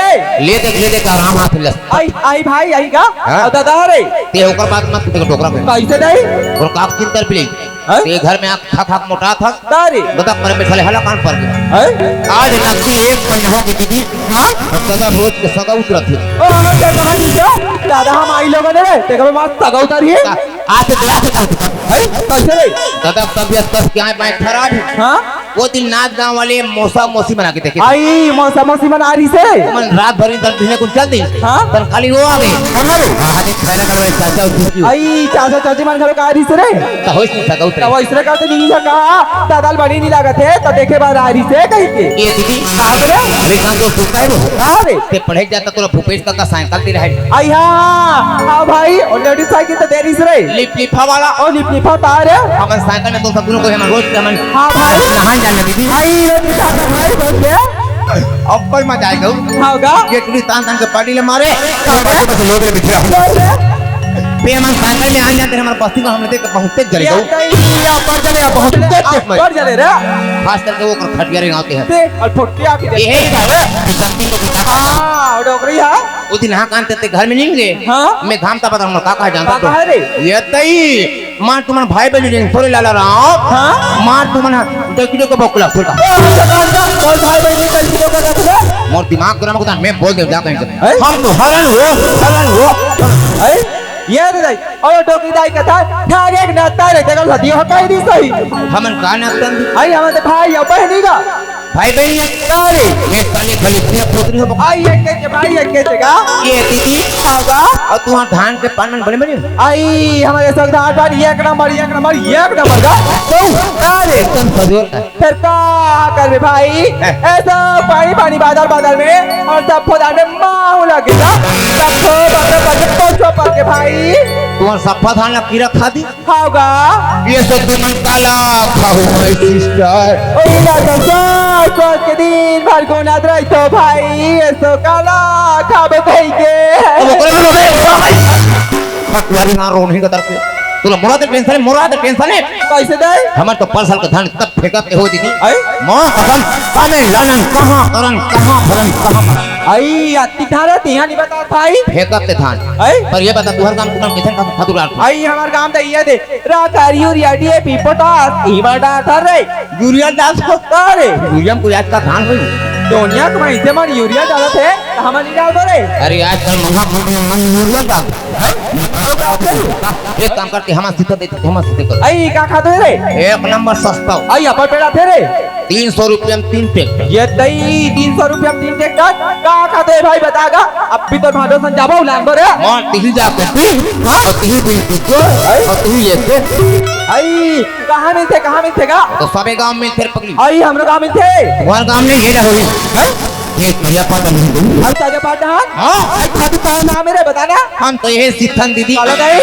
ले देख, ले देख, आराम हाथ लस। आई, आई भाई, आई का? हाँ? और दादा रे। ते ओकर बात मत, ते डोकरा में। कैसे नहीं? और काक चिंतर भी नहीं। हैं? ते घर में आँख खा खा के मोटा था। का रे? बता, पर में साले हला कान पर गया। हैं? आज नकदी एक महीना हो गई दीदी। हाँ? और दादा रोज के सगा उतरत है। ओ, हम क्या कहा नहीं क्या? दादा हम आई लोगों ने रे, ते कभी मात सगा उतारी है? का? आते दे, आते दे। हैं? कैसे रे? दादा, तबियत कस के आए, मैं खराब हूँ। हाँ? वो दिन नाच गांव वाले मौसा मौसी बना के देखे। आई, मौसा मौसी बना रही से। मन रात भर इधर धीरे को चल दी। हाँ? तन खाली वो आ गई। कौन आ गई? हाँ, हाँ, खैरा का भाई चाचा और जीजू। आई, चाचा चाची मन घरों का आ रही से रे। तो होइस नहीं सका उतरे। तो वो इसने कहते नहीं सका, दादा बड़ी नहीं लागत है, तो देखे बार आ रही से कहीं के। ये दीदी। कहाँ बोले? अरे, कहाँ को सुनता है वो? कहाँ रे? ते पढ़े जाता तो भूपेश काका साइकिल दे रहा है। आई हाँ, हाँ भाई, और लेडीज साइकिल तो दे रही से रे। लिप लिफा वाला। ओ लिप लिफा तार है। हमन साइकिल में तो सब दोनों को हमन रोज के हमन हाँ भाई। नहान जाने दीदी। भाई, रोज नहान भाई, बोल के। अब्बल मजा आएगा। हाँ गा। ये टुरी तान तान के पार्टी ले मारे। हाँ गा। बस लोग रे बिठरा। बोल के। पे हमन साइकिल में आ जाते हमारे बस्ती में हमने देख बहुत तेज जले ये गऊ। तो ये ऊपर चले, बहुत तेज तेज मारे। ऊपर चले रे। खास करके वो कर खटिया रे गाँव के हैं। ते, और फुटिया की ये है इधर, ये शक्ति को दिखा। हाँ, डोकरी है। वो दिन हाँ कान ते घर में नहीं गए। हाँ। मैं घाम तपत रहूँ, का कहा जानता का तो? कहा रे? ये तई, मार तुमन भाई बहन नहीं, थोड़े लाला राम। हाँ। मार तुमन दस किलो का बकुला, थोड़ा। ओ, भगवान का, कौन भाई बहन नहीं, दस किलो का रख ले? मोर दिमाग गरम होता, मैं बोल दे जा कहीं से। हैं? हम तो हरण हो, हरण हो। हैं? ये रे दाई, और डोकरी दाई का था, ठागे एक नाता रे, देखो सदियों का ही नहीं सही। हमन का नाता? आई हमन तो भाई या बहनी का। भाई बहन ये का रे? ये काले खली अपने पुत्री हो। आई एक के भाई एक के जगह। ये दीदी। होगा। और तू वहाँ धान के पान में बड़े बड़े। आई हमारे सब धान पान एक नंबर, एक नंबर, एक नंबर का। तो का रे? एकदम सजोर का। फिर का करबे भाई? हैं। ऐसा पानी पानी बादल बादल में और सब फौजा में माहौल लगेगा। सब फौजा में पहुंचो पहुंचे भाई। तू सफा धान ला कीड़ा खा दी। होगा। ये सब तुमन काला खाओ my sister। ओही ला तो सोच सोच के दिन भर गुनत रहिथो भाई, ये सो काला खाबे कहि के। अब ओकरे में रोबे, भाई। फटवारी ना रोनी का तरफ से। तोला मोरा तो टेंशन है, मोरा तो टेंशन है। कैसे दे? हमर तो परसल के धान तब फेंकत हो दीदी। आई? माँ कसम, कामे लानन कहाँ करन, कहाँ भरन, कहाँ भरन। आई, अति धारा तिहानी बता भाई। फेंकत ते धान। आई? पर ये बता, तुहर काम तुमन किथन का खातू डाल? आई, हमार काम तो ये दे। राखा यूरिया डीएपी पोटास, ई बार डालथन रे। यूरिया डाल को? का रे? यूरिया में कोई आज का धान होई? दुनिया के मइनसे मन यूरिया डालत हे, त हमन नइ डालबो रे। अरे, आजकल महंगा फूट में मन यूरिया डाल। एक काम करते, हमन सीधा देते, हमन सीधे कर। अई, का खातू हे रे? एक नंबर सस्ता। अई, अब्बड़ पेड़ आथे रे। तीन सौ रुपया में तीन ट्रैक्टर। ये दई, तीन सौ रुपया में तीन ट्रैक्टर? का खातू हे भाई, बता गा। अभी तो भांडो सन जाबो, लान बर। मार तिही जाके पी, और तिही पी, पी, और तिही लेके। अई, कहाँ मिलथे, कहाँ मिलथे गा? तो सबे गांव में मिलथे रे पगली। अई, हमरो गांव मिलथे। तुम्हार गांव में ये ना होई। हैं? ये भैया पता नहीं दूँ। हम ताजा पाट ना? हाँ। अई, खातू का नाम हे रे, बता ना। हम तो ये सिथन दीदी। काला दाई?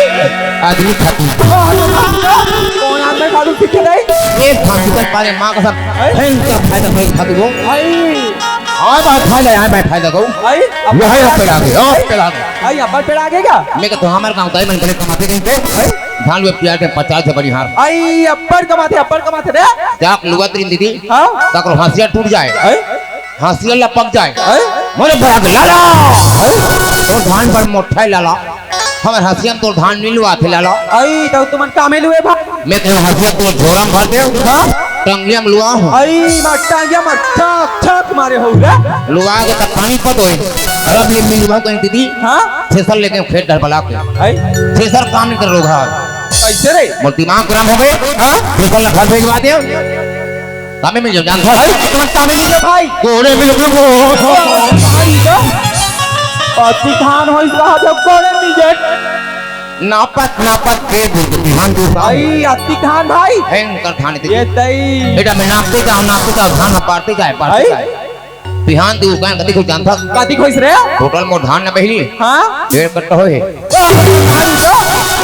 आदमी खातू। कौन आदमी खातू सिथन दाई? ये खातू का पाले माँ कसम। हैं? भयंकर फायदा भाई खातू को। अई। हाँ, बात फायदा, यहाँ पे फायदा को। अई, अब वही आप पेड़ आगे, आप पेड़ आगे। अई, अब्बड़ पेड़ आगे का? मैं कहता हूँ, हमारे गाँव दाई मन बड़े कमाथे कहीं पे। अई? धान लो प्यार के पचास से बनिहार। अई, अब्बड़ कमाथे, अब्बड़ कमाथे रे। जाक लुआ तरीन दीदी। हाँ? ताकर हंसिया टूट जाए। अई? हंसिया लपक जाए। अई? मोरे भाग लाला। अई? तोर धान बड़ मोटा हे लाला। हमर हंसिया में तोर धान नइ लुआथे लाला। अई, तो तुमन कामे लुए भाई? मैं कहे हंसिया तोर झोरा में भर दे। हाँ? टंगिया में लुआ हूँ। अई, मैं टंगिया में छाप, छाप मारे हो रे। लुआ के तब पानी पत होए। अरे, अब ये मिलवा कहीं दीदी। हाँ? थ्रेसर लेके खेत डर बला के। अई? थ्रेसर काम नहीं कर रोगा। कैसे रे? मोर दिमाग गरम हो गए। हाँ? थ्रेसर ला घर भेजवा दे। कामे मिल जाओ, जान। भाई, तुम कामे मिल जाओ, भाई। कोड़े मिल गए वो। भाई, तो अति खान हो इस कहा जब कोड़े मिल जाए। नापत, नापत के दे दे, बिहान दे दे। भाई, अति खान भाई। भयंकर धान दे। ये तई। बेटा, मैं नापते जाऊँ, नापते जाऊँ, धान पारते जाए, पारते भाई। जाए। बिहान दे उस गान कति को जानता। कति को इस रे? टोटल मोर धान न बहिली। हाँ? डेढ़ कट्टा होए।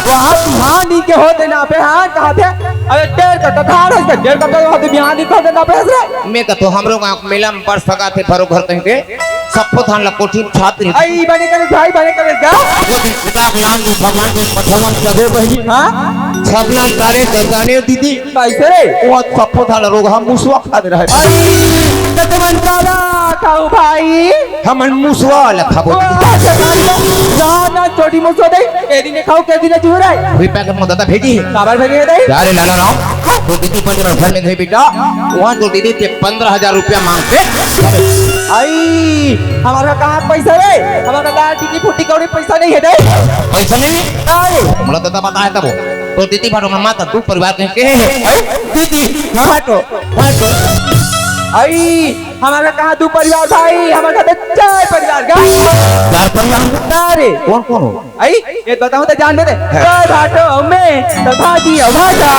वहाँ बिहान के होते ना पे, हाँ, कहा थे? अरे, डेढ़ कट्टा धान है, डेढ़ कट्टा होते बिहान के होते ना पे, रे। मैं कहता हूँ, हमरो गाँव मेला में बड़ सगा थे, भरो घर कहीं के, सप्पो धान ला कोठी में छाप रही। आई, बने करे भाई, बने करे गा। वो दिन उदाक लाल भगवान के पठवन चढ़े बहिनी। हाँ? छपला तारे गजाने दीदी। कैसे रे? वो सप्पो धान रोगहा मुसवा खा दे रहे। आई, त तुमन काला खाऊ भाई? हमन मुसवा ला खाबो। ओ, जान ना, छोटी मुसवा दे। ए दिन खाऊ, के दिन चूर है। हुई पैकेट में दादा भेजी। काबर भेजे दे? जा रे लाला राम, तो दीदी पर घर में गई बेटा, वहाँ तो दीदी ते पन्द्रह हजार रुपया मांगते। आई, हमारा कहाँ पैसा रे? हमारा कहाँ टिकी फुटी कौड़ी पैसा नहीं है दे। पैसा नहीं? अरे। मोला दादा बताए तब। तो दीदी भाटो में माता दू परिवार के, के है? आई, दीदी, भाटो, भाटो। आई, हमारा कहाँ दू परिवार भाई, हमारा कहाँ चार परिवार गा। चार परिवार? अरे। कौन कौन हो? आई, ये बताऊं तो जान दे दे। हाँ। तो भाटो में, तो भाजी और भाजा।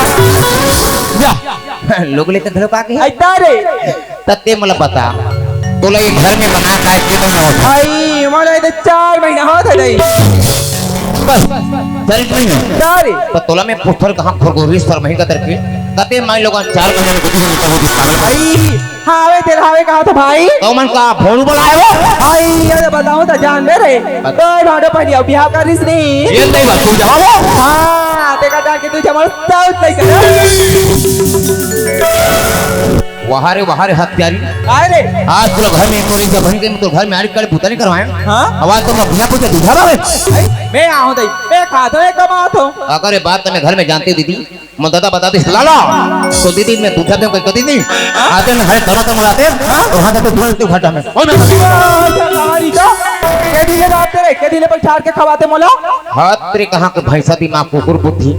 जा। लोग लेते घरों का के? आई तारे। तत्ते मोला बता, तोला ये घर में बना का के महीना होता? आई, मोला ये तो चार महीना होता नहीं। बस, चार महीना। तारे। पर तोला मैं पुथर कहाँ खरगोरी सर महीना करके, तत्ते माई लोगन चार महीना में कुछ नहीं कर पावे। आई, हावे तेल हावे कहा था भाई? तो मन का भोलू बुलाए हो? आई, अरे बताओ तो जान दे रे। अच्छा। तो भाटो पहली अब बिहाव कर रही नहीं। ये नहीं बात, तू जवाब हो? हाँ, देखा जान के तू जवाब साउथ नहीं कर। वाह रे, वाह रे हत्यारी। काय रे? आज तो घर में तोरी जब बन के तो घर में आड़ी कड़े पुता नहीं करवाए। हाँ? आवाज तो मैं बिना पूछे दूधा बाबे। आई, मैं आऊँ दई, मैं खा दो एक कमा तो। अगर ये बात तो मैं घर में जानती दीदी, मोर दादा बता दिस लाला, तो दीदी मैं दूधा दे कोई कदी नहीं। हाँ? आते न हरे धर्म तो मुलाते, हाँ? तो वहाँ जाते धुआं तू घाटा में। ओए मैं अच्छा, कहानी तो, के दिले बात रे, के दिले पर छाड़ के खवाते मोला? हाथ तेरे कहाँ के भैंसा दिमाग कुकुर बुद्धि।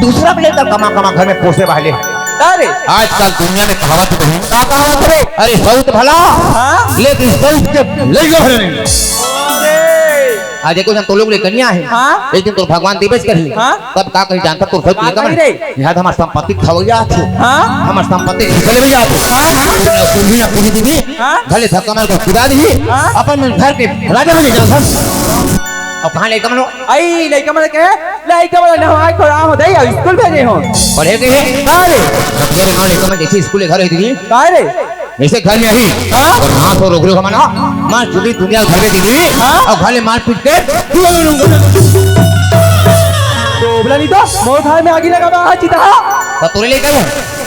दूसरा के लेकर कमा कमा घर में पोसे वाले। अरे। आजकल दुनिया में कहावत नहीं। का कहावत रे? अरे सौत भला। हाँ? लेकिन सौत के ले लो नहीं। अरे। आज एको झन तो लोग ले कनिया है। हाँ? एक दिन तो भगवान दिवस करी। हाँ? तब का कही जानता तो सौत का लेकर कही रे? यहाँ तो हमार संपत्ति खवैया थे। हाँ? हमार संपत्ति खिसले में जाते। हाँ, हाँ। पूरी ना पूरी दीदी। हाँ? भले धक्का मार के कुदा दी। हाँ? अपन मन घर के राजा बने जाओ सब। अब कहाँ लेकर मनो? आई, लइका मन के, लइका मन नहवा खोला हो दे, स्कूल भेजे हो। पढ़े के है? का रे? अब घर में लेकर मन जैसे स्कूल घर है दीदी। का रे? जैसे घर में आई, हाँ? और हाथ और ओगरे को मना, मार चुदी दुनिया घर में दीदी, हाँ? और घर में मार पीट के, तो बोला नहीं तो, मोर घर में आगी लगा बा, चिता। तो तोरे लेके आए?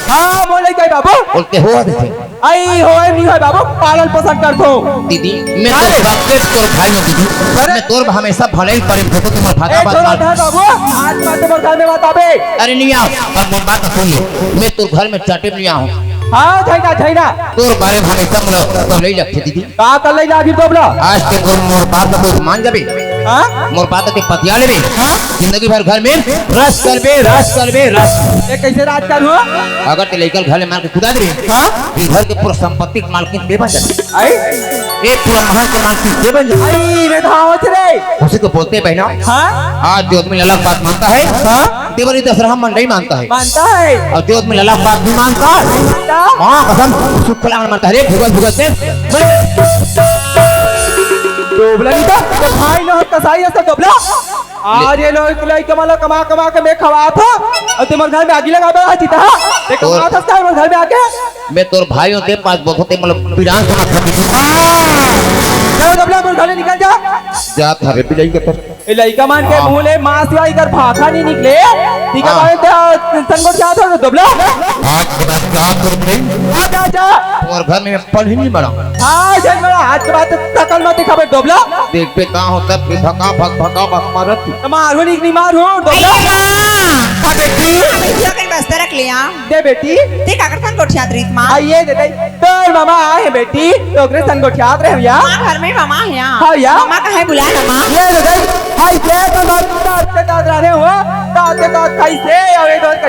हाँ, मोर लेके आए बाबू। बोलते हो देखे। आई होए नहीं होए बाबू, पालन पोषण कर दो। दीदी, मैं तो अरे। बाप के तोर भाई हूँ दीदी। अरे। मैं तोर हमेशा भले ही प्रेम से तो तुम्हारा ए, भाता बात छोड़ा मार। था बाबू, आज मैं तुम्हारे घर में बात आवे। अरे नहीं आओ, पर मैं बात सुन ले। मैं तोर घर में चाटे नहीं आऊँ। हाँ, झैना, झैना। तोर बारे में हमेशा मोला तकल्लई लगथे दीदी। का तकल्लई लागही दोबला? आज ते मोर, मोर बात ला तो मान जाबे। हाँ? मोर बात ला ते पतिया लेबे। हाँ? जिंदगी भर घर में राज करबे, राज करबे, राज। ये कैसे राज करहूँ? अगर ते लइका ल घर ले मार के कुदा देबे, हाँ? ये घर के पूरा संपत्ति के मालकिन ते बन जाबे। आई? ये पूरा महल के मालकिन ते बन जाबे। आई, मैं धावत रे। उसी को बोलते हैं बहना। हाँ? आज जो आदमी लला की बात मानता है, हाँ? देवरी दशहरा मन नहीं मानता है। मानता है। और जो आदमी लला की बात नहीं मानता, मानता। माँ कसम, सुखला मन मानता है। अरे भुगत भुगत से। दोबला नहीं था, तो भाई ना कसाई है, तो दोबला। आज ये लोग लइका मन ला कमा कमा के मैं खवात हँव, और ते मोर घर में आगी लगाबे चिता। ते और कमात हस का मोर घर में आके? मैं तोर भाई हँव, ते पास बहुत ते मतलब पिरान समझ सकती। चलो दोबला, मोर घर ले निकल जा। जात हवे बिलाई के तर। ए लइका मन के हाँ। मुँह ले माँ सिवाय इधर भाखा नहीं निकले। ठीक है हाँ। भाई, तो संगोट क्या था दोबला? आज के बाद क्या करूँ नहीं? आ जा, जा। तोर घर में पल ही नहीं बना। हाँ, जन बड़ा, आज के बाद तो तकल मत दिखाबे दोबला। देख पे का होता, फिर भका भक, भका भक मारत। तो मारू नहीं, नहीं मारू, दोबला। अरे माँ! हाँ, बेटी। भैया कहीं बस्ता रख लिया। दे बेटी। ते काकर संग गोठियात रहिस माँ? आ, ये दे दे। तोर मामा आए हैं बेटी, तो ओकरे संग गोठियात रहे भैया। माँ घर में मामा है यहाँ। हाँ भैया। मामा कहाँ है बुला ना माँ? ये दे दे। हाय, ये तो दाद, दाद, दाद रहने हुआ। दाद, दाद, कैसे? अबे तो